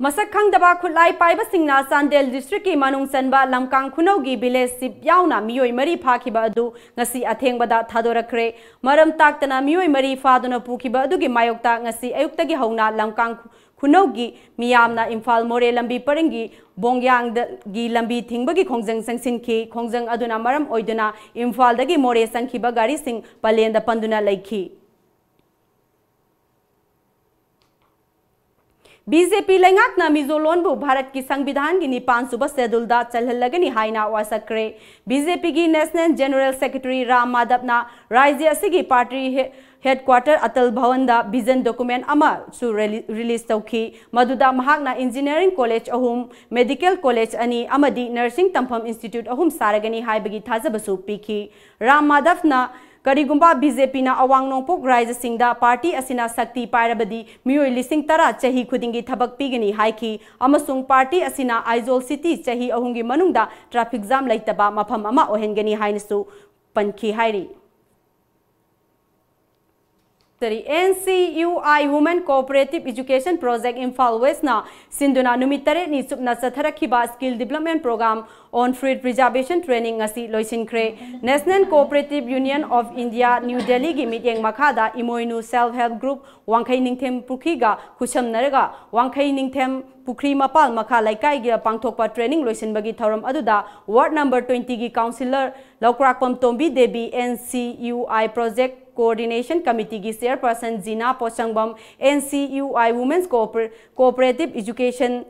ꯃꯁꯛ ꯈꯪꯗꯕ ꯈꯨꯠꯂꯥꯏ ꯄꯥꯏꯕꯁꯤꯡꯅ ꯆꯥꯟꯗꯦꯜ districtꯀꯤ ꯃꯅꯨꯡ ꯆꯟꯕ ꯂꯝꯀꯥꯡ ꯈꯨꯅꯧꯒꯤ village chief ꯌꯥꯎꯅ ꯃꯤꯑꯣꯏ ꯃꯔꯤ ꯐꯥꯈꯤꯕ ꯑꯗꯨ ꯉꯁꯤ ꯑꯊꯦꯡꯕꯗ ꯊꯥꯗꯣꯔꯛꯈ꯭ꯔꯦ꯫ ꯃꯔꯝ ꯇꯥꯛꯇꯅ ꯃꯤꯑꯣꯏ ꯃꯔꯤ ꯐꯥꯗꯨꯅ ꯄꯨꯈꯤꯕ ꯑꯗꯨꯒꯤ ꯃꯥꯌꯣꯛꯇ ꯉꯁꯤ ꯑꯌꯨꯛꯇꯒꯤ ꯍꯧꯅ ꯂꯝꯀꯥꯡ ꯈꯨꯅꯧꯒꯤ ꯃꯤꯌꯥꯝꯅ ꯏꯝꯐꯥꯜ ꯃꯣꯔꯦ ꯂꯝꯕꯤ ꯄꯔꯤꯡꯒꯤ ꯕꯣꯡꯌꯥꯡꯗꯒꯤ ꯂꯝꯕꯤ ꯊꯤꯡꯕꯒꯤ ꯈꯣꯡꯖꯪ ꯆꯪꯁꯤꯟꯈꯤ꯫ ꯈꯣꯡꯖꯪ ꯑꯗꯨꯅ ꯃꯔꯝ ꯑꯣꯏꯗꯨꯅ ꯏꯝꯐꯥꯜꯗꯒꯤ ꯃꯣꯔꯦ ꯆꯪꯈꯤꯕ ꯒꯥꯔꯤꯁꯤꯡ ꯄꯂꯦꯟꯗ ꯄꯟꯗꯨꯅ ꯂꯩꯈꯤ꯫ ꯕꯤ ꯖꯦ ꯄꯤ ꯂꯩꯉꯥꯛꯅ ꯃꯤꯖꯣ ꯂꯣꯟꯕꯨ ꯚꯥꯔꯠꯀꯤ ꯁꯪꯕꯤꯙꯥꯟꯒꯤ ꯅꯤꯄꯥꯟ ꯁꯨꯕ ꯁꯦꯗꯨꯜꯗ ꯆꯜꯍꯜꯂꯒꯅꯤ ꯍꯥꯏꯅ ꯋꯥꯁꯛꯈ꯭ꯔꯦ꯫ ꯕꯤ ꯖꯦ ꯄꯤꯒꯤ ꯅꯦꯁꯅꯦꯜ ꯖꯦꯅꯔꯦꯜ ꯁꯦꯀ꯭ꯔꯦꯇꯔꯤ ꯔꯥꯝ ꯃꯥꯙꯕꯅ ꯔꯥꯖ꯭ꯌ ꯑꯁꯤꯒꯤ ꯄꯥꯔꯇꯤ ꯍꯦ-, ꯍꯦꯗꯀ꯭ꯋꯥꯇꯔ ꯑꯇꯜ ꯚꯋꯟꯗ ꯚꯤꯖꯟ ꯗꯣꯀꯨꯃꯦꯟ ꯑꯃꯁꯨ ꯔꯦꯂꯤ-, ꯔꯤꯂꯤꯖ ꯇꯧꯈꯤ꯫ ꯃꯗꯨꯗ ꯃꯍꯥꯛꯅ ꯏꯟꯖꯤꯅꯤꯌꯥꯔꯤꯡ ꯀꯣꯂꯦꯖ ꯑꯍꯨꯝ, ꯃꯦꯗꯤꯀꯦꯜ ꯀꯣꯂꯦꯖ ꯑꯅꯤ ꯑꯃꯗꯤ ꯅꯔꯁꯤꯡ ꯇꯝꯐꯝ ꯏꯟꯁꯇꯤꯇ꯭ꯌꯨꯠ ꯑꯍꯨꯝ ꯁꯥꯔꯒꯅꯤ ꯍꯥꯏꯕꯒꯤ ꯊꯥꯖꯕꯁꯨ ꯄꯤꯈꯤ꯫ ꯔꯥꯝ ꯃꯥꯙꯕꯅ ꯀꯔꯤꯒꯨꯝꯕ ꯕꯤ ꯖꯦ ꯄꯤꯅ ꯑꯋꯥꯡ ꯅꯣꯡꯄꯣꯛ ꯔꯥꯖ꯭ꯌꯁꯤꯡꯗ ꯄꯥꯔꯇꯤ ꯑꯁꯤꯅ ꯁꯛꯇꯤ ꯄꯥꯏꯔꯕꯗꯤ ꯃꯤꯑꯣꯏ ꯂꯤꯁꯤꯡ ꯇꯔꯥ ꯆꯍꯤ ꯈꯨꯗꯤꯡꯒꯤ ꯊꯕꯛ ꯄꯤꯒꯅꯤ ꯍꯥꯏꯈꯤ ꯑꯃꯁꯨꯡ ꯄꯥꯔꯇꯤ ꯑꯁꯤꯅ ꯑꯥꯏꯖꯣꯜ ꯁꯤꯇꯤ ꯆꯍꯤ ꯑꯍꯨꯝꯒꯤ ꯃꯅꯨꯡꯗ ꯇ꯭ꯔꯥꯐꯤꯛ ꯖꯥꯝ ꯂꯩꯇꯕ ꯃꯐꯝ ꯑꯃ ꯑꯣꯏꯍꯟꯒꯅꯤ ꯍꯥꯏꯅꯁꯨ ꯄꯟꯈꯤ ꯍꯥꯏꯔꯤ꯫ ꯇꯔꯤ N C U I Women Cooperative Education Project Imphal ꯋꯦꯁꯅ ꯁꯤꯟꯗꯨꯅ ꯅꯨꯃꯤꯠ ꯇꯔꯦꯠꯅꯤ ꯆꯨꯞꯅ ꯆꯠꯊꯔꯛꯈꯤꯕ Skill Development Program on Feet Preservation Training ꯉꯁꯤ ꯂꯣꯏꯁꯤꯟꯈ꯭ꯔꯦ꯫ National Cooperative Union of India, new ꯗꯦꯜꯂꯤꯒꯤ ꯃꯤꯠꯌꯦꯡ ꯃꯈꯥꯗ ꯏꯃꯣꯏꯅꯨ Self Help Group, ꯋꯥꯡꯈꯩ ꯅꯤꯡꯊꯦꯝ ꯄꯨꯈ꯭ꯔꯤꯒ ꯈꯨꯠꯁꯝꯅꯔꯒ ꯋꯥꯡꯈꯩ ꯅꯤꯡꯊꯦꯝ ꯄꯨꯈ꯭ꯔꯤ ꯃꯄꯥꯜ ꯃꯈꯥ ꯂꯩꯀꯥꯏꯒꯤ ꯄꯥꯡꯊꯣꯛꯄ training ꯂꯣꯏꯁꯤꯟꯕꯒꯤ ꯊꯧꯔꯝ ꯑꯗꯨꯗ Ward number twenty ꯒꯤ councillor ꯂꯧꯀ꯭ꯔꯥꯛꯄꯝ Tombi Devi, N C U I Project Coordination Committee ꯒꯤ chairperson Jina ꯄꯣꯠꯁꯪꯕꯝ, N C U I Women's Cooper-, Cooperative Education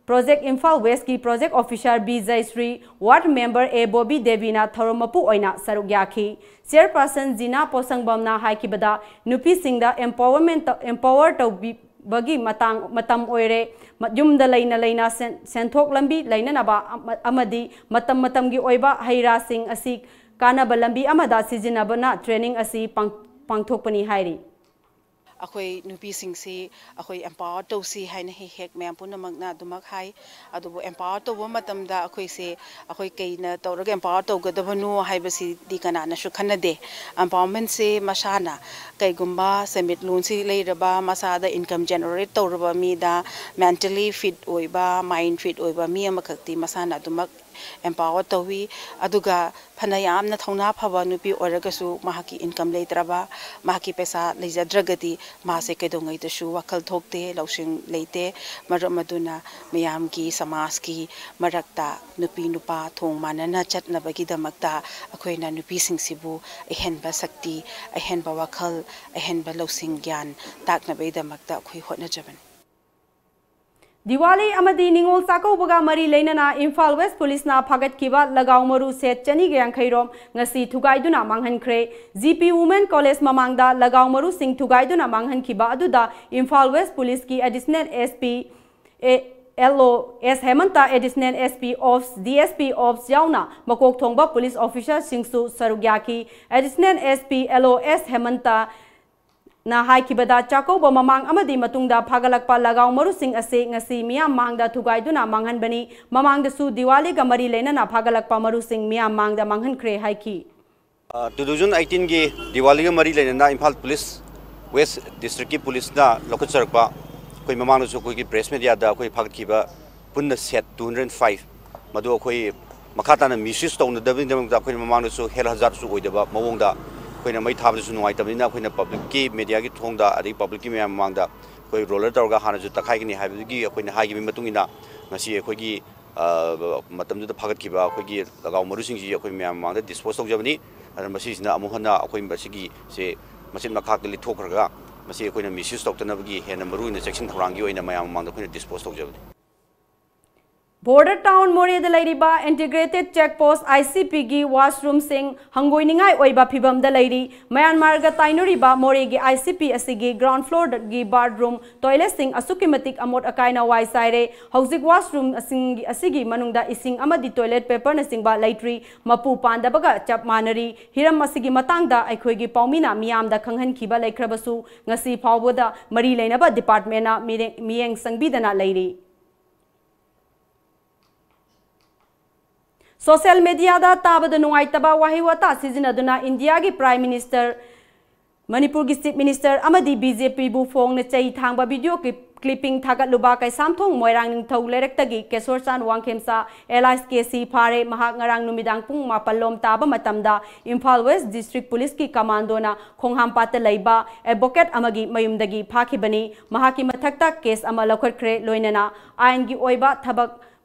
Project Imphal ꯋꯦꯁꯀꯤ project officer B Jayashree, ward member A Bobi ꯗꯦꯕꯤꯅ ꯊꯧꯔꯝ ꯃꯄꯨ ꯑꯣꯏꯅ ꯁꯔꯨꯛ ꯌꯥꯈꯤ꯫ Chairperson ꯖꯤꯅꯥ ꯄꯣꯠꯁꯪꯕꯝꯅ ꯍꯥꯏꯈꯤꯕꯗ, ꯅꯨꯄꯤꯁꯤꯡꯗ empowerment, empower ꯇꯧꯕꯤꯕꯒꯤ ꯃꯇꯥꯡ, ꯃꯇꯝ ꯑꯣꯏꯔꯦ꯫ ꯃ-, ꯌꯨꯝꯗ ꯂꯩꯅ ꯂꯩꯅ ꯁꯦꯟ-, ꯁꯦꯟꯊꯣꯛ ꯂꯝꯕꯤ ꯂꯩꯅꯅꯕ ꯑꯃ-, ꯑꯃꯗꯤ ꯃꯇꯝ ꯃꯇꯝꯒꯤ ꯑꯣꯏꯕ ꯍꯩ ꯔꯥꯁꯤꯡ ꯑꯁꯤ ꯀꯥꯟꯅꯕ ꯂꯝꯕꯤ ꯑꯃꯗ ꯁꯤꯖꯤꯟꯅꯕꯅ training ꯑꯁꯤ ꯄꯥꯡ-, ꯄꯥꯡꯊꯣꯛꯄꯅꯤ ꯍꯥꯏꯔꯤ꯫ ꯑꯩꯈꯣꯏ ꯅꯨꯄꯤꯁꯤꯡꯁꯤ ꯑꯩꯈꯣꯏ empower ꯇꯧꯁꯤ ꯍꯥꯏꯅ ꯍꯦꯛ ꯍꯦꯛ ꯃꯌꯥꯝ ꯄꯨꯝꯅꯃꯛꯅ ꯑꯗꯨꯃꯛ ꯍꯥꯏ꯫ ꯑꯗꯨꯕꯨ empower ꯇꯧꯕ ꯃꯇꯝꯗ ꯑꯩꯈꯣꯏꯁꯦ, ꯑꯩꯈꯣꯏ ꯀꯩꯅ ꯇꯧꯔꯒ empower ꯇꯧꯒꯗꯕꯅꯣ ꯍꯥꯏꯕꯁꯤꯗꯤ ꯀꯅꯥꯅꯁꯨ ꯈꯟꯅꯗꯦ꯫ Empowerment ꯁꯦ ꯃꯁꯥꯅ ꯀꯩꯒꯨꯝꯕ ꯁꯦꯟꯃꯤꯠꯂꯣꯟꯁꯤ ꯂꯩꯔꯕ, ꯃꯁꯥꯗ income generate ꯇꯧꯔꯕ ꯃꯤꯗ, mentally fit ꯑꯣꯏꯕ, mind fit ꯑꯣꯏꯕ ꯃꯤ ꯑꯃꯈꯛꯇꯤ ꯃꯁꯥꯅ ꯑꯗꯨꯃꯛ empower ꯇꯧꯏ꯫ ꯑꯗꯨꯒ ꯐꯅ ꯌꯥꯝꯅ ꯊꯧꯅꯥ ꯐꯕ ꯅꯨꯄꯤ ꯑꯣꯏꯔꯒꯁꯨ ꯃꯍꯥꯛꯀꯤ income ꯂꯩꯇ꯭ꯔꯕ, ꯃꯍꯥꯛꯀꯤ ꯄꯩꯁꯥ ꯂꯩꯖꯗ꯭ꯔꯒꯗꯤ ꯃꯥꯁꯦ ꯀꯩꯗꯧꯉꯩꯗꯁꯨ ꯋꯥꯈꯜ ꯊꯣꯛꯇꯦ, ꯂꯧꯁꯤꯡ ꯂꯩꯇꯦ꯫ ꯃꯔꯝ ꯑꯗꯨꯅ ꯃꯌꯥꯝꯒꯤ, ꯁꯃꯥꯖꯀꯤ ꯃꯔꯛꯇ ꯅꯨꯄꯤ ꯅꯨꯄꯥ ꯊꯣꯡ ꯃꯥꯟꯅꯅ ꯆꯠꯅꯕꯒꯤꯗꯃꯛꯇ ꯑꯩꯈꯣꯏꯅ ꯅꯨꯄꯤꯁꯤꯡꯁꯤꯕꯨ ꯑꯍꯦꯟꯕ ꯁꯛꯇꯤ, ꯑꯍꯦꯟꯕ ꯋꯥꯈꯜ, ꯑꯍꯦꯟꯕ ꯂꯧꯁꯤꯡ ꯒ꯭ꯌꯥꯟ ꯇꯥꯛꯅꯕꯒꯤꯗꯃꯛꯇ ꯑꯩꯈꯣꯏ ꯍꯣꯠꯅꯖꯕꯅꯤ꯫ ꯗꯤꯋꯥꯂꯤ ꯑꯃꯗꯤ ꯅꯤꯉꯣꯜ ꯆꯥꯛꯀꯧꯕꯒ ꯃꯔꯤ ꯂꯩꯅꯅ ꯏꯝꯐꯥꯜ ꯋꯦꯁ ꯄꯨꯂꯤꯁꯅ ꯐꯥꯒꯠꯈꯤꯕ ꯂꯒꯥꯎ ꯃꯔꯨ ꯁꯦꯠ ꯆꯅꯤꯒ ꯌꯥꯡꯈꯩ ꯔꯣꯝ ꯉꯁꯤ ꯊꯨꯒꯥꯏꯗꯨꯅ ꯃꯥꯡꯍꯟꯈ꯭ꯔꯦ꯫ ꯖꯤ ꯄꯤ ꯋꯨꯃꯦꯟ ꯀꯣꯂꯦꯖ ꯃꯃꯥꯡꯗ ꯂꯒꯥꯎ ꯃꯔꯨꯁꯤꯡ ꯊꯨꯒꯥꯏꯗꯨꯅ ꯃꯥꯡꯍꯟꯈꯤꯕ ꯑꯗꯨꯗ ꯏꯝꯐꯥꯜ ꯋꯦꯁ ꯄꯨꯂꯤꯁꯀꯤ ꯑꯦꯗꯤꯁꯅꯦꯜ ꯑꯦꯁ ꯄꯤ ꯑꯦ, ꯑꯦꯜ ꯑꯣ ꯑꯦꯁ ꯍꯦꯃꯟꯇ, additional S P ꯑꯣꯞꯁ, D S P ꯑꯣꯞꯁ ꯌꯥꯎꯅ ꯃꯀꯣꯛ ꯊꯣꯡꯕ ꯄꯨꯂꯤꯁ ꯑꯣꯐꯤꯁꯥꯔꯁꯤꯡꯁꯨ ꯁꯔꯨꯛ ꯌꯥꯈꯤ꯫ ꯑꯦꯗꯤꯁꯅꯦꯜ ꯑꯦꯁ ꯄꯤ ꯑꯦꯜ ꯑꯣ ꯑꯦꯁ ꯍꯦꯃꯟꯇ ꯅ ꯍꯥꯏꯈꯤꯕꯗ, ꯆꯥꯛꯀꯧꯕ ꯃꯃꯥꯡ ꯑꯃꯗꯤ ꯃꯇꯨꯡꯗ ꯐꯥꯒꯠꯂꯛꯄ ꯂꯒꯥꯎ ꯃꯔꯨꯁꯤꯡ ꯑꯁꯤ ꯉꯁꯤ ꯃꯤꯌꯥꯝ ꯃꯥꯡꯗ ꯊꯨꯒꯥꯏꯗꯨꯅ ꯃꯥꯡꯍꯟꯕꯅꯤ꯫ ꯃꯃꯥꯡꯗꯁꯨ ꯗꯤꯋꯥꯂꯤꯒ ꯃꯔꯤ ꯂꯩꯅꯅ ꯐꯥꯒꯠꯂꯛꯄ ꯃꯔꯨꯁꯤꯡ ꯃꯤꯌꯥꯝ ꯃꯥꯡꯗ ꯃꯥꯡꯍꯟꯈ꯭ꯔꯦ ꯍꯥꯏꯈꯤ꯫ ꯑ, two thousand eighteen ꯒꯤ ꯗꯤꯋꯥꯂꯤꯒ ꯃꯔꯤ ꯂꯩꯅꯅ ꯏꯝꯐꯥꯜ ꯄꯨꯂꯤꯁ, ꯋꯦꯁ ꯗꯤꯁꯇ꯭ꯔꯤꯛꯀꯤ ꯄꯨꯂꯤꯁꯅ ꯂꯧꯈꯠꯆꯔꯛꯄ, ꯑꯩꯈꯣꯏ ꯃꯃꯥꯡꯗꯁꯨ ꯑꯩꯈꯣꯏꯒꯤ ꯄ꯭ꯔꯦꯁ ꯃꯦꯗꯤꯌꯥꯗ ꯑꯩꯈꯣꯏ ꯐꯥꯒꯠꯈꯤꯕ ꯄꯨꯟꯅ ꯁꯦꯠ two hundred five, ꯃꯗꯨ ꯑꯩꯈꯣꯏ ꯃꯈꯥ ꯇꯥꯅ ꯃꯤꯁꯌꯨꯁ ꯇꯧꯅꯗꯕꯒꯤꯗꯃꯛꯇ ꯑꯩꯈꯣꯏꯅ ꯃꯃꯥꯡꯗꯁꯨ ꯍꯦꯜ ꯍꯖꯥꯔꯠꯁꯨ ꯑꯣꯏꯗꯕ ꯃꯑꯣꯡꯗ ꯑꯩꯈꯣꯏꯅ ꯃꯩ ꯊꯥꯕꯗꯁꯨ ꯅꯨꯡꯉꯥꯏꯇꯕꯅꯤꯅ ꯑꯩꯈꯣꯏꯅ ꯄꯕ꯭ꯂꯤꯛꯀꯤ ꯃꯦꯗꯤꯌꯥꯒꯤ ꯊꯣꯡꯗ ꯑꯗꯒꯤ ꯄꯕ꯭ꯂꯤꯛꯀꯤ ꯃꯌꯥꯝ ꯃꯃꯥꯡꯗ ꯑꯩꯈꯣꯏ ꯔꯣꯂꯔ ꯇꯧꯔꯒ ꯍꯥꯟꯅꯁꯨ ꯇꯛꯈꯥꯏꯒꯅꯤ ꯍꯥꯏꯕꯗꯨꯒꯤ ꯑꯩꯈꯣꯏꯅ ꯍꯥꯏꯈꯤꯕꯒꯤ ꯃꯇꯨꯡ ꯏꯟꯅ ꯉꯁꯤ ꯑꯩꯈꯣꯏꯒꯤ, ꯑ, ꯃꯇꯝꯗꯨꯗ ꯐꯥꯒꯠꯈꯤꯕ ꯑꯩꯈꯣꯏꯒꯤ ꯂꯒꯥꯎ ꯃꯔꯨꯁꯤꯡꯁꯤ ꯑꯩꯈꯣꯏ ꯃꯌꯥꯝ ꯃꯃꯥꯡꯗ ꯗꯤꯁꯄꯣꯁ ꯇꯧꯖꯕꯅꯤ꯫ ꯑꯗꯨꯅ ꯃꯁꯤꯁꯤꯅ ꯑꯃꯨꯛ ꯍꯟꯅ ꯑꯩꯈꯣꯏ ꯃꯁꯤꯒꯤꯁꯦ ꯃꯆꯤꯟ ꯃꯈꯥꯛꯇ ꯂꯤꯠꯊꯣꯛꯈ꯭ꯔꯒ ꯃꯁꯤ ꯑꯩꯈꯣꯏꯅ ꯃꯤꯁꯌꯨꯁ ꯇꯧꯗꯅꯕꯒꯤ ꯍꯦꯟꯅ ꯃꯔꯨꯑꯣꯏꯅ ꯆꯦꯛꯁꯤꯟ ꯊꯧꯔꯥꯡꯒꯤ ꯑꯣꯏꯅ ꯃꯌꯥꯝ ꯃꯃꯥꯡꯗ ꯑꯩꯈꯣꯏꯅ ꯗꯤꯁꯄꯣꯁ ꯇꯧꯖꯕꯅꯤ꯫ ꯕꯣꯔꯗꯔ ꯇꯥꯎꯟ ꯃꯣꯔꯦꯗ ꯂꯩꯔꯤꯕ integrated check post, I C ꯄꯤꯒꯤ ꯋꯥꯁꯔꯨꯝꯁꯤꯡ ꯍꯪꯒꯣꯏꯅꯤꯡꯉꯥꯏ ꯑꯣꯏꯕ ꯐꯤꯚꯝꯗ ꯂꯩꯔꯤ꯫ ꯃ꯭ꯌꯥꯟꯃꯥꯔꯒ ꯇꯥꯏꯅꯔꯤꯕ ꯃꯣꯔꯦꯒꯤ ꯑꯥꯏ ꯁꯤ ꯄꯤ ꯑꯁꯤꯒꯤ ꯒ꯭ꯔꯥꯎꯟ ꯐ꯭ꯂꯣꯔꯒꯤ ꯕꯥꯔꯠꯔꯨꯝ, ꯇꯣꯏꯂꯦꯠꯁꯤꯡ ꯑꯁꯨꯛꯀꯤ ꯃꯇꯤꯛ ꯑꯃꯣꯠ ꯑꯀꯥꯏꯅ ꯋꯥꯏ ꯆꯥꯏꯔꯦ꯫ ꯍꯧꯖꯤꯛ ꯋꯥꯁꯔꯨꯝꯁꯤꯡ ꯑꯁꯤꯒꯤ ꯃꯅꯨꯡꯗ ꯏꯁꯤꯡ ꯑꯃꯗꯤ ꯇꯣꯏꯂꯦꯠ ꯄꯦꯄꯔꯅꯆꯤꯡꯕ ꯂꯩꯇ꯭ꯔꯤ꯫ ꯃꯄꯨ ꯄꯥꯟꯗꯕꯒ ꯆꯞ ꯃꯥꯟꯅꯔꯤ꯫ ꯍꯤꯔꯝ ꯑꯁꯤꯒꯤ ꯃꯇꯥꯡꯗ ꯑꯩꯈꯣꯏꯒꯤ ꯄꯥꯎꯃꯤꯅ ꯃꯤꯌꯥꯝꯗ ꯈꯪꯍꯟꯈꯤꯕ ꯂꯩꯈ꯭ꯔꯕꯁꯨ, ꯉꯁꯤ ꯐꯥꯎꯕꯗ ꯃꯔꯤ ꯂꯩꯅꯕ ꯗꯤꯄꯥꯔꯠꯃꯦꯟꯅ ꯃꯤꯔꯦ-, ꯃꯤꯠꯌꯦꯡ ꯆꯪꯕꯤꯗꯅ ꯂꯩꯔꯤ꯫ ꯁꯣꯁꯤꯌꯦꯜ ꯃꯦꯗꯤꯌꯥꯗ ꯇꯥꯕꯗ ꯅꯨꯡꯉꯥꯏꯇꯕ ꯋꯥꯍꯩ ꯋꯥꯇꯥ ꯁꯤꯖꯤꯟꯅꯗꯨꯅ ꯏꯟꯗꯤꯌꯥꯒꯤ ꯄ꯭ꯔꯥꯏꯝ ꯃꯤꯅꯤꯁꯇꯔ, ꯃꯅꯤꯄꯨꯔꯒꯤ ꯆꯤꯐ ꯃꯤꯅꯤꯁꯇꯔ ꯑꯃꯗꯤ ꯕꯤ ꯖꯦ ꯄꯤꯕꯨ ꯐꯣꯡꯅ ꯆꯩ ꯊꯥꯡꯕ ꯚꯤꯗꯤꯑꯣ ꯀ꯭ꯂꯤꯞ, ꯀ꯭ꯂꯤꯞꯄꯤꯡ ꯊꯥꯒꯠꯂꯨꯕ ꯀꯩꯁꯥꯝꯊꯣꯡ ꯃꯣꯏꯔꯥꯡ ꯅꯤꯡꯊꯧ ꯂꯩꯔꯛꯇꯒꯤ ꯀꯦꯁꯣꯔꯆꯥꯟ ꯋꯥꯡꯈꯦꯝꯆꯥ ꯑꯦꯂꯥꯏꯁ ꯀꯦ ꯁꯤ ꯐꯥꯔꯦ꯫ ꯃꯍꯥꯛ ꯉꯔꯥꯡ ꯅꯨꯃꯤꯗꯥꯡ ꯄꯨꯡ ꯃꯥꯄꯜ ꯂꯣꯝ ꯇꯥꯕ ꯃꯇꯝꯗ ꯏꯝꯐꯥꯜ ꯋꯦꯁ ꯗꯤꯁꯇ꯭ꯔꯤꯛ ꯄꯨꯂꯤꯁꯀꯤ ꯀꯃꯥꯟꯗꯣꯅ ꯈꯣꯡꯍꯥꯝꯄꯥꯠꯇ ꯂꯩꯕ ꯑꯦꯗꯚꯣꯀꯦꯠ ꯑꯃꯒꯤ ꯃꯌꯨꯝꯗꯒꯤ ꯐꯥꯈꯤꯕꯅꯤ꯫ ꯃꯍꯥꯛꯀꯤ ꯃꯊꯛꯇ ꯀꯦꯁ ꯑꯃ ꯂꯧꯈꯠꯈ꯭ꯔꯦ, ꯂꯣꯏꯅꯅ ꯑꯥꯏꯟꯒꯤ ꯑꯣꯏꯕ ꯊꯕꯛ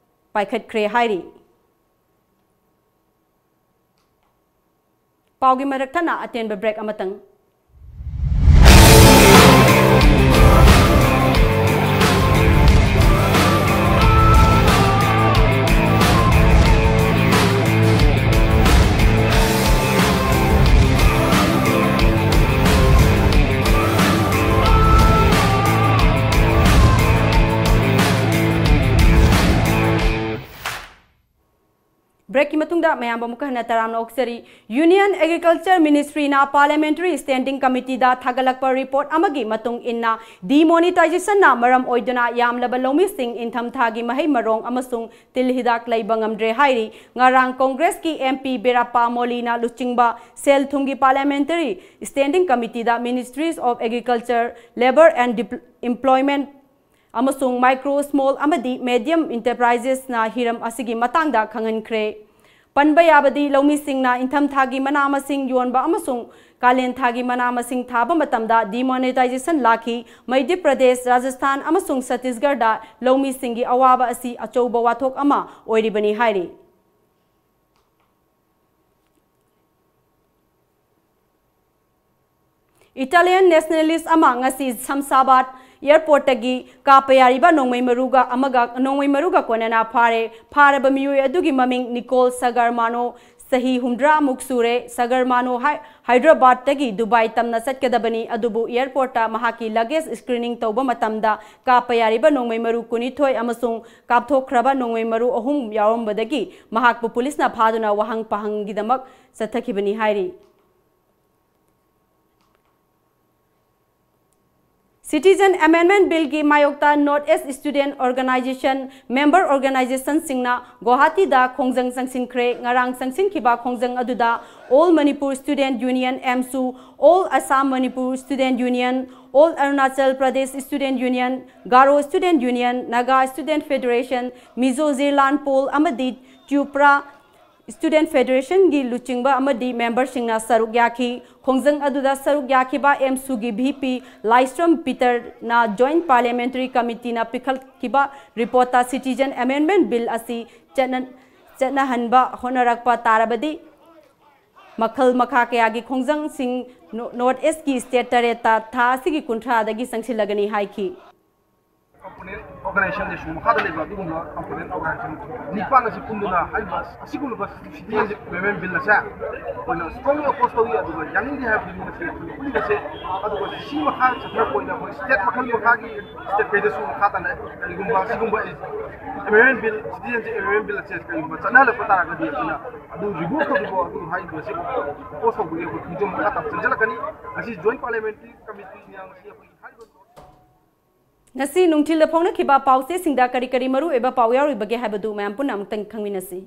ꯄꯥꯏꯈꯠꯈ꯭ꯔꯦ ꯍꯥꯏꯔꯤ꯫ ꯄꯥꯎꯒꯤ ꯃꯔꯛ ꯊꯠꯅ ꯑꯇꯦꯟꯕ ꯕ꯭ꯔꯦꯛ ꯑꯃꯇꯪ꯫ Breakꯀꯤ ꯃꯇꯨꯡꯗ ꯃꯌꯥꯝꯕꯨ ꯑꯃꯨꯛꯀ ꯍꯟꯅ ꯇꯔꯥꯝꯅ ꯑꯣꯛꯆꯔꯤ꯫ Union Agriculture Ministryꯅ Parliamentary Standing Committeeꯗ ꯊꯥꯒꯠꯂꯛꯄ report ꯑꯃꯒꯤ ꯃꯇꯨꯡ ꯏꯟꯅ, demonetizationꯅ ꯃꯔꯝ ꯑꯣꯏꯗꯨꯅ ꯌꯥꯝꯂꯕ ꯂꯧꯃꯤꯁꯤꯡ ꯏꯪꯊꯝꯊꯥꯒꯤ ꯃꯍꯩ ꯃꯔꯣꯡ ꯑꯃꯁꯨꯡ ꯇꯤꯜ ꯍꯤꯗꯥꯛ ꯂꯩꯕ ꯉꯝꯗ꯭ꯔꯦ ꯍꯥꯏꯔꯤ꯫ ꯉꯔꯥꯡ Congressꯀꯤ MP ꯕꯤꯔꯥꯞꯄꯥ ꯃꯣꯂꯤꯅ ꯂꯨꯆꯤꯡꯕ ꯁꯦꯜ ꯊꯨꯝꯒꯤ Parliamentary Standing Committeeꯗ Ministries of Agriculture, Labour and Dep-, Employment ꯑꯃꯁꯨꯡ Micro, Small ꯑꯃꯗꯤ Medium Enterprisesꯅ ꯍꯤꯔꯝ ꯑꯁꯤꯒꯤ ꯃꯇꯥꯡꯗ ꯈꯪꯍꯟꯈ꯭ꯔꯦ꯫ ꯄꯟꯕ ꯌꯥꯕꯗꯤ, ꯂꯧꯃꯤꯁꯤꯡꯅ ꯏꯪꯊꯝꯊꯥꯒꯤ ꯃꯅꯥ ꯃꯁꯤꯡ ꯌꯣꯟꯕ ꯑꯃꯁꯨꯡ ꯀꯥꯂꯦꯟ ꯊꯥꯒꯤ ꯃꯅꯥ ꯃꯁꯤꯡ ꯊꯥꯕ ꯃꯇꯝꯗ demonetization ꯂꯥꯛꯈꯤ꯫ ꯃꯙ꯭ꯌ ꯄ꯭ꯔꯗꯦꯁ, ꯔꯥꯖꯁꯊꯥꯟ ꯑꯃꯁꯨꯡ ꯆꯇꯤꯁꯒꯔꯗ ꯂꯧꯃꯤꯁꯤꯡꯒꯤ ꯑꯋꯥꯕ ꯑꯁꯤ ꯑꯆꯧꯕ ꯋꯥꯊꯣꯛ ꯑꯃ ꯑꯣꯏꯔꯤꯕꯅꯤ ꯍꯥꯏꯔꯤ꯫ Italian nationalist ꯑꯃ ꯉꯁꯤ ꯁꯝꯁꯥꯕꯥꯗ airportꯇꯒꯤ ꯀꯥꯞꯄ ꯌꯥꯔꯤꯕ ꯅꯣꯡꯃꯩ ꯃꯔꯨꯒ ꯑꯃꯒ, ꯅꯣꯡꯃꯩ ꯃꯔꯨꯒ ꯀꯣꯟꯅꯅ ꯐꯥꯔꯦ꯫ ꯐꯥꯔꯕ ꯃꯤꯑꯣꯏ ꯑꯗꯨꯒꯤ ꯃꯃꯤꯡ ꯅꯤꯀꯣꯜ ꯁꯒꯔꯃꯥꯅꯣ, ꯆꯍꯤ ꯍꯨꯝꯗ꯭ꯔꯥ ꯃꯨꯛ ꯁꯨꯔꯦ꯫ ꯁꯒꯔꯃꯥꯅꯣ ꯍꯥꯏ-, ꯍꯥꯏꯗ꯭ꯔꯕꯥꯗꯇꯒꯤ ꯗꯨꯕꯥꯏ ꯇꯝꯅ ꯆꯠꯀꯗꯕꯅꯤ, ꯑꯗꯨꯕꯨ airportꯇ ꯃꯍꯥꯛꯀꯤ luggage screening ꯇꯧꯕ ꯃꯇꯝꯗ ꯀꯥꯞꯄ ꯌꯥꯔꯤꯕ ꯅꯣꯡꯃꯩ ꯃꯔꯨ ꯀꯨꯟꯅꯤꯊꯣꯏ ꯑꯃꯁꯨꯡ ꯀꯥꯞꯊꯣꯛꯈ꯭ꯔꯕ ꯅꯣꯡꯃꯩ ꯃꯔꯨ ꯑꯍꯨꯝ ꯌꯥꯎꯔꯝꯕꯗꯒꯤ ꯃꯍꯥꯛꯄꯨ ꯄꯨꯂꯤꯁꯅ ꯐꯥꯗꯨꯅ ꯋꯥꯍꯪ ꯄꯥꯍꯪꯒꯤꯗꯃꯛ ꯆꯠꯊꯈꯤꯕꯅꯤ ꯍꯥꯏꯔꯤ꯫ Citizen Amendment Billꯒꯤ ꯃꯥꯌꯣꯛꯇ North East Student Organisation member organisationꯁꯤꯡꯅ ꯒꯨꯋꯥꯍꯥꯇꯤꯗ ꯈꯣꯡꯖꯪ ꯆꯪꯁꯤꯟꯈ꯭ꯔꯦ꯫ ꯉꯔꯥꯡ ꯆꯪꯁꯤꯟꯈꯤꯕ ꯈꯣꯡꯖꯪ ꯑꯗꯨꯗ All Manipur Student Union, AMSU, All Assam Manipur Student Union, All Arunachal Pradesh Student Union, Garo Student Union, Naga Student Federation, Mizo Zirlan Pol ꯑꯃꯗꯤ Tripura Student Federationꯒꯤ ꯂꯨꯆꯤꯡꯕ ꯑꯃꯗꯤ memberꯁꯤꯡꯅ ꯁꯔꯨꯛ ꯌꯥꯈꯤ꯫ ꯈꯣꯡꯖꯪ ꯑꯗꯨꯗ ꯁꯔꯨꯛ ꯌꯥꯈꯤꯕ AMSUꯒꯤ VP ꯂꯥꯏꯁ꯭ꯔꯝ ꯄꯤꯇꯔꯅ Joint Parliamentary Committeeꯅ ꯄꯤꯈꯠꯈꯤꯕ reportꯇ Citizen Amendment Bill ꯑꯁꯤ ꯆꯠꯅ-, ꯆꯠꯅꯍꯟꯕ ꯍꯣꯠꯅꯔꯛꯄ ꯇꯥꯔꯕꯗꯤ ꯃꯈꯜ ꯃꯈꯥ ꯀꯌꯥꯒꯤ ꯈꯣꯡꯖꯪꯁꯤꯡ ꯅꯣ-, North Eastꯀꯤ state ꯇꯔꯦꯠꯇ ꯊꯥ ꯑꯁꯤꯒꯤ ꯀꯨꯟꯊ꯭ꯔꯥꯗꯒꯤ ꯆꯪꯁꯤꯜꯂꯒꯅꯤ ꯍꯥꯏꯈꯤ꯫ Component organization ꯅꯤꯁꯨ ꯃꯈꯥꯗ ꯂꯩꯕ ꯑꯗꯨꯒꯨꯝꯕ component organization ꯅꯤꯄꯥꯟ ꯑꯁꯤ ꯄꯨꯟꯗꯨꯅ ꯍꯥꯏꯔꯤꯕ ꯑꯁꯤꯒꯨꯝꯂꯕ citizenship amendment bill ꯑꯁꯦ ꯑꯩꯈꯣꯏꯅ strongly oppose ꯇꯧꯏ, ꯑꯗꯨꯒ ꯌꯥꯅꯤꯡꯗꯦ ꯍꯥꯏꯕꯗꯨꯗꯤ ꯉꯁꯤ ꯑꯩꯈꯣꯏ ꯄꯨꯟꯕꯁꯦ꯫ ꯑꯗꯨꯒ ꯁꯤ ꯃꯈꯥ ꯆꯠꯊꯔꯛꯄ ꯑꯣꯏꯅ ꯑꯩꯈꯣꯏ state ꯃꯈꯜ ꯃꯈꯥꯒꯤ state ꯈꯩꯗꯁꯨ ꯃꯈꯥ ꯇꯥꯅ ꯀꯔꯤꯒꯨꯝꯕ ꯁꯤꯒꯨꯝꯕ amendment bill, citizenship amendment bill ꯑꯁꯦ ꯀꯔꯤꯒꯨꯝꯕ ꯆꯠꯅꯍꯜꯂꯛꯄ ꯇꯥꯔꯒꯗꯤ ꯑꯩꯈꯣꯏꯅ ꯑꯗꯨ revoke ꯇꯧꯗ꯭ꯔꯤꯕ ꯑꯗꯨ ꯍꯥꯏꯔꯤꯕ ꯑꯁꯤ oppose ꯇꯧꯕꯒꯤ ꯑꯩꯈꯣꯏ ꯈꯣꯡꯖꯪ ꯃꯈꯥ ꯇꯥꯅ ꯆꯪꯁꯤꯜꯂꯛꯀꯅꯤ꯫ ꯉꯁꯤ Joint Parliamentary Committee ꯅ ꯉꯁꯤ ꯑꯩꯈꯣꯏꯒꯤ ꯍꯥꯏꯔꯤꯕ ꯉꯁꯤ ꯅꯨꯡꯊꯤꯜꯗ ꯐꯣꯡꯅꯈꯤꯕ ꯄꯥꯎꯆꯦꯁꯤꯡꯗ ꯀꯔꯤ ꯀꯔꯤ ꯃꯔꯨꯑꯣꯏꯕ ꯄꯥꯎ ꯌꯥꯎꯔꯤꯕꯒꯦ ꯍꯥꯏꯕꯗꯨ ꯃꯌꯥꯝ ꯄꯨꯟꯅ ꯑꯃꯨꯛꯇꯪ ꯈꯪꯃꯤꯟꯅꯁꯤ꯫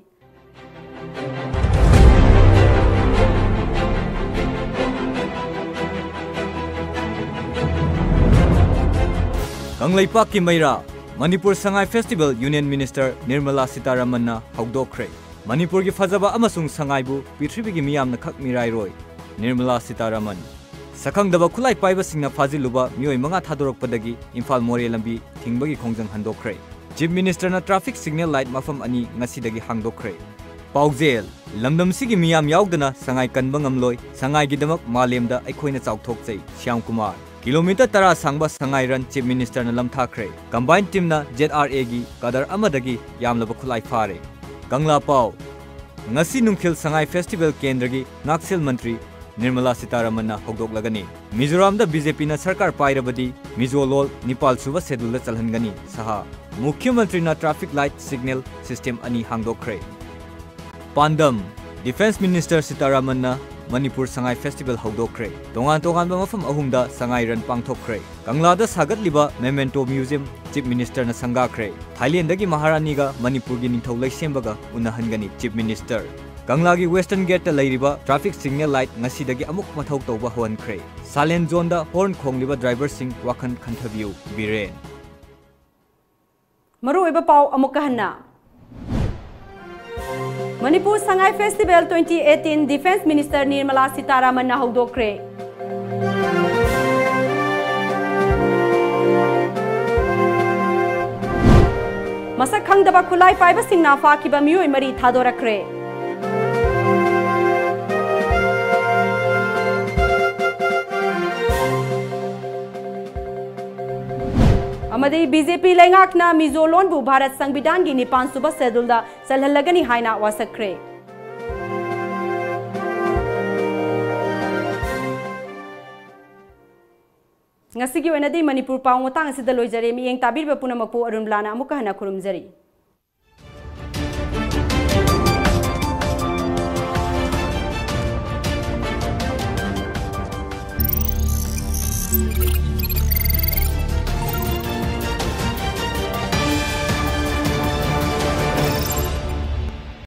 ꯀꯪꯂꯩꯄꯥꯛꯀꯤ ꯃꯩꯔꯥ, Manipur Sangai festival Union Minister Nirmala ꯁꯤꯇꯥꯔꯥꯃꯟꯅ ꯍꯧꯗꯣꯛꯈ꯭ꯔꯦ꯫ ꯃꯅꯤꯄꯨꯔꯒꯤ ꯐꯖꯕ ꯑꯃꯁꯨꯡ ꯁꯉꯥꯏꯕꯨ ꯄ꯭ꯔꯤꯊꯤꯕꯤꯒꯤ ꯃꯤꯌꯥꯝꯅ ꯈꯛ ꯃꯤꯔꯥꯏꯔꯣꯏ꯫ ꯅꯤꯔꯃꯂꯥ ꯁꯤꯇꯥꯔꯥꯃꯟ꯫ ꯁꯛꯈꯪꯗꯕ ꯈꯨꯠꯂꯥꯏ ꯄꯥꯏꯕꯁꯤꯡꯅ ꯐꯥꯖꯤꯜꯂꯨꯕ ꯃꯤꯑꯣꯏ ꯃꯉꯥ ꯊꯥꯗꯣꯔꯛꯄꯗꯒꯤ ꯏꯝꯐꯥꯜ ꯃꯣꯔꯦ ꯂꯝꯕꯤ ꯊꯤꯡꯕꯒꯤ ꯈꯣꯡꯖꯪ ꯍꯟꯗꯣꯛꯈ꯭ꯔꯦ꯫ Chief Minister ꯅ traffic signal light ꯃꯐꯝ ꯑꯅꯤ ꯉꯁꯤꯗꯒꯤ ꯍꯥꯡꯗꯣꯛꯈ꯭ꯔꯦ꯫ ꯄꯥꯎꯖꯦꯜ, ꯂꯝꯗꯝꯁꯤꯒꯤ ꯃꯤꯌꯥꯝ ꯌꯥꯎꯗꯅ ꯁꯉꯥꯏ ꯀꯟꯕ ꯉꯝꯂꯣꯏ, ꯁꯉꯥꯏꯒꯤꯗꯃꯛ ꯃꯥꯂꯦꯝꯗ ꯑꯩꯈꯣꯏꯅ ꯆꯥꯎꯊꯣꯛꯆꯩ, ꯁ꯭ꯌꯥꯝ ꯀꯨꯃꯥꯔ꯫ ꯀꯤꯂꯣꯃꯤꯇꯔ ꯇꯔꯥ ꯁꯥꯡꯕ ꯁꯉꯥꯏ run Chief Minister ꯅ ꯂꯝꯊꯥꯈ꯭ꯔꯦ꯫ Combined team ꯅ Z R A ꯒꯤ cadre ꯑꯃꯗꯒꯤ ꯌꯥꯝꯂꯕ ꯈꯨꯠꯂꯥꯏ ꯐꯥꯔꯦ꯫ ꯀꯪꯂꯥ ꯄꯥꯎ꯫ ꯉꯁꯤ ꯅꯨꯡꯊꯤꯜ ꯁꯉꯥꯏ ꯐꯦꯁꯇꯤꯚꯦꯜ ꯀꯦꯟꯗ꯭ꯔꯒꯤ ꯉꯥꯛꯁꯦꯜ ꯃꯟꯇ꯭ꯔꯤ ꯅꯤꯔꯃꯂꯥ ꯁꯤꯇꯥꯔꯥꯃꯟꯅ ꯍꯧꯗꯣꯛꯂꯒꯅꯤ꯫ ꯃꯤꯖꯣꯔꯥꯝꯗ B J P ꯅ ꯁꯔꯀꯥꯔ ꯄꯥꯏꯔꯕꯗꯤ ꯃꯤꯖꯣ ꯂꯣꯜ ꯅꯤꯄꯥꯜ ꯁꯨꯕ ꯁꯦꯗꯨꯜꯗ ꯆꯜꯍꯟꯒꯅꯤ, ꯁꯍꯥ꯫ ꯃꯨꯈ꯭ꯌ ꯃꯟꯇ꯭ꯔꯤꯅ traffic light signal system ꯑꯅꯤ ꯍꯥꯡꯗꯣꯛꯈ꯭ꯔꯦ꯫ ꯄꯥꯟꯗꯝ, Defence Minister ꯁꯤꯇꯥꯔꯥꯃꯟꯅ Manipur Sangai festival ꯍꯧꯗꯣꯛꯈ꯭ꯔꯦ꯫ ꯇꯣꯉꯥꯟ ꯇꯣꯉꯥꯟꯕ ꯃꯐꯝ ꯑꯍꯨꯝꯗ ꯁꯉꯥꯏ run ꯄꯥꯡꯊꯣꯛꯈ꯭ꯔꯦ꯫ ꯀꯪꯂꯥꯗ ꯁꯥꯒꯠꯂꯤꯕ Memento Museum Chief Minister ꯅ ꯁꯪꯒꯥꯈ꯭ꯔꯦ꯫ ꯊꯥꯏꯂꯦꯟꯗꯒꯤ ꯃꯍꯥꯔꯥꯅꯤꯒ ꯃꯅꯤꯄꯨꯔꯒꯤ ꯅꯤꯡꯊꯧ ꯂꯩꯁꯦꯝꯕꯒ ꯎꯅꯍꯟꯒꯅꯤ Chief Minister꯫ ꯀꯪꯂꯥꯒꯤ Western Gate ꯇ ꯂꯩꯔꯤꯕ traffic signal light ꯉꯁꯤꯗꯒꯤ ꯑꯃꯨꯛ ꯃꯊꯧ ꯇꯧꯕ ꯍꯧꯍꯟꯈ꯭ꯔꯦ꯫ Silent zone ꯗ horn ꯈꯣꯡꯂꯤꯕ driver ꯁꯤꯡ ꯋꯥꯈꯜ ꯈꯟꯊꯕꯤꯌꯨ, ꯕꯤꯔꯦꯟ꯫ ꯃꯔꯨꯑꯣꯏꯕ ꯄꯥꯎ ꯑꯃꯨꯛꯀ ꯍꯟꯅ꯫ Manipur Sangai festival twenty eighteen Defence Minister Nirmala ꯁꯤꯇꯥꯔꯥꯃꯟꯅ ꯍꯧꯗꯣꯛꯈ꯭ꯔꯦ꯫ ꯃꯁꯛ ꯈꯪꯗꯕ ꯈꯨꯠꯂꯥꯏ ꯄꯥꯏꯕꯁꯤꯡꯅ ꯐꯥꯈꯤꯕ ꯃꯤꯑꯣꯏ ꯃꯔꯤ ꯊꯥꯗꯣꯔꯛꯈ꯭ꯔꯦ꯫ ꯑꯃꯗꯤ ꯕꯤ ꯖꯦ ꯄꯤ ꯂꯩꯉꯥꯛꯅ ꯃꯤꯖꯣ ꯂꯣꯟꯕꯨ ꯚꯥꯔꯠ ꯁꯪꯕꯤꯙꯥꯟꯒꯤ ꯅꯤꯄꯥꯟ ꯁꯨꯕ ꯁꯦꯗꯨꯜꯗ ꯆꯜꯍꯜꯂꯒꯅꯤ ꯍꯥꯏꯅ ꯋꯥꯁꯛꯈ꯭ꯔꯦ꯫ ꯉꯁꯤꯒꯤ ꯑꯣꯏꯅꯗꯤ ꯃꯅꯤꯄꯨꯔ ꯄꯥꯎ ꯃꯇꯥꯡ ꯑꯁꯤꯗ ꯂꯣꯏꯖꯔꯦ꯫ ꯃꯤꯠꯌꯦꯡ ꯇꯥꯕꯤꯔꯤꯕ ꯄꯨꯝꯅꯃꯛꯄꯨ ꯑꯔꯨꯟꯕꯂꯥꯅ ꯑꯃꯨꯛꯀ ꯍꯟꯅ ꯈꯨꯔꯨꯝꯖꯔꯤ꯫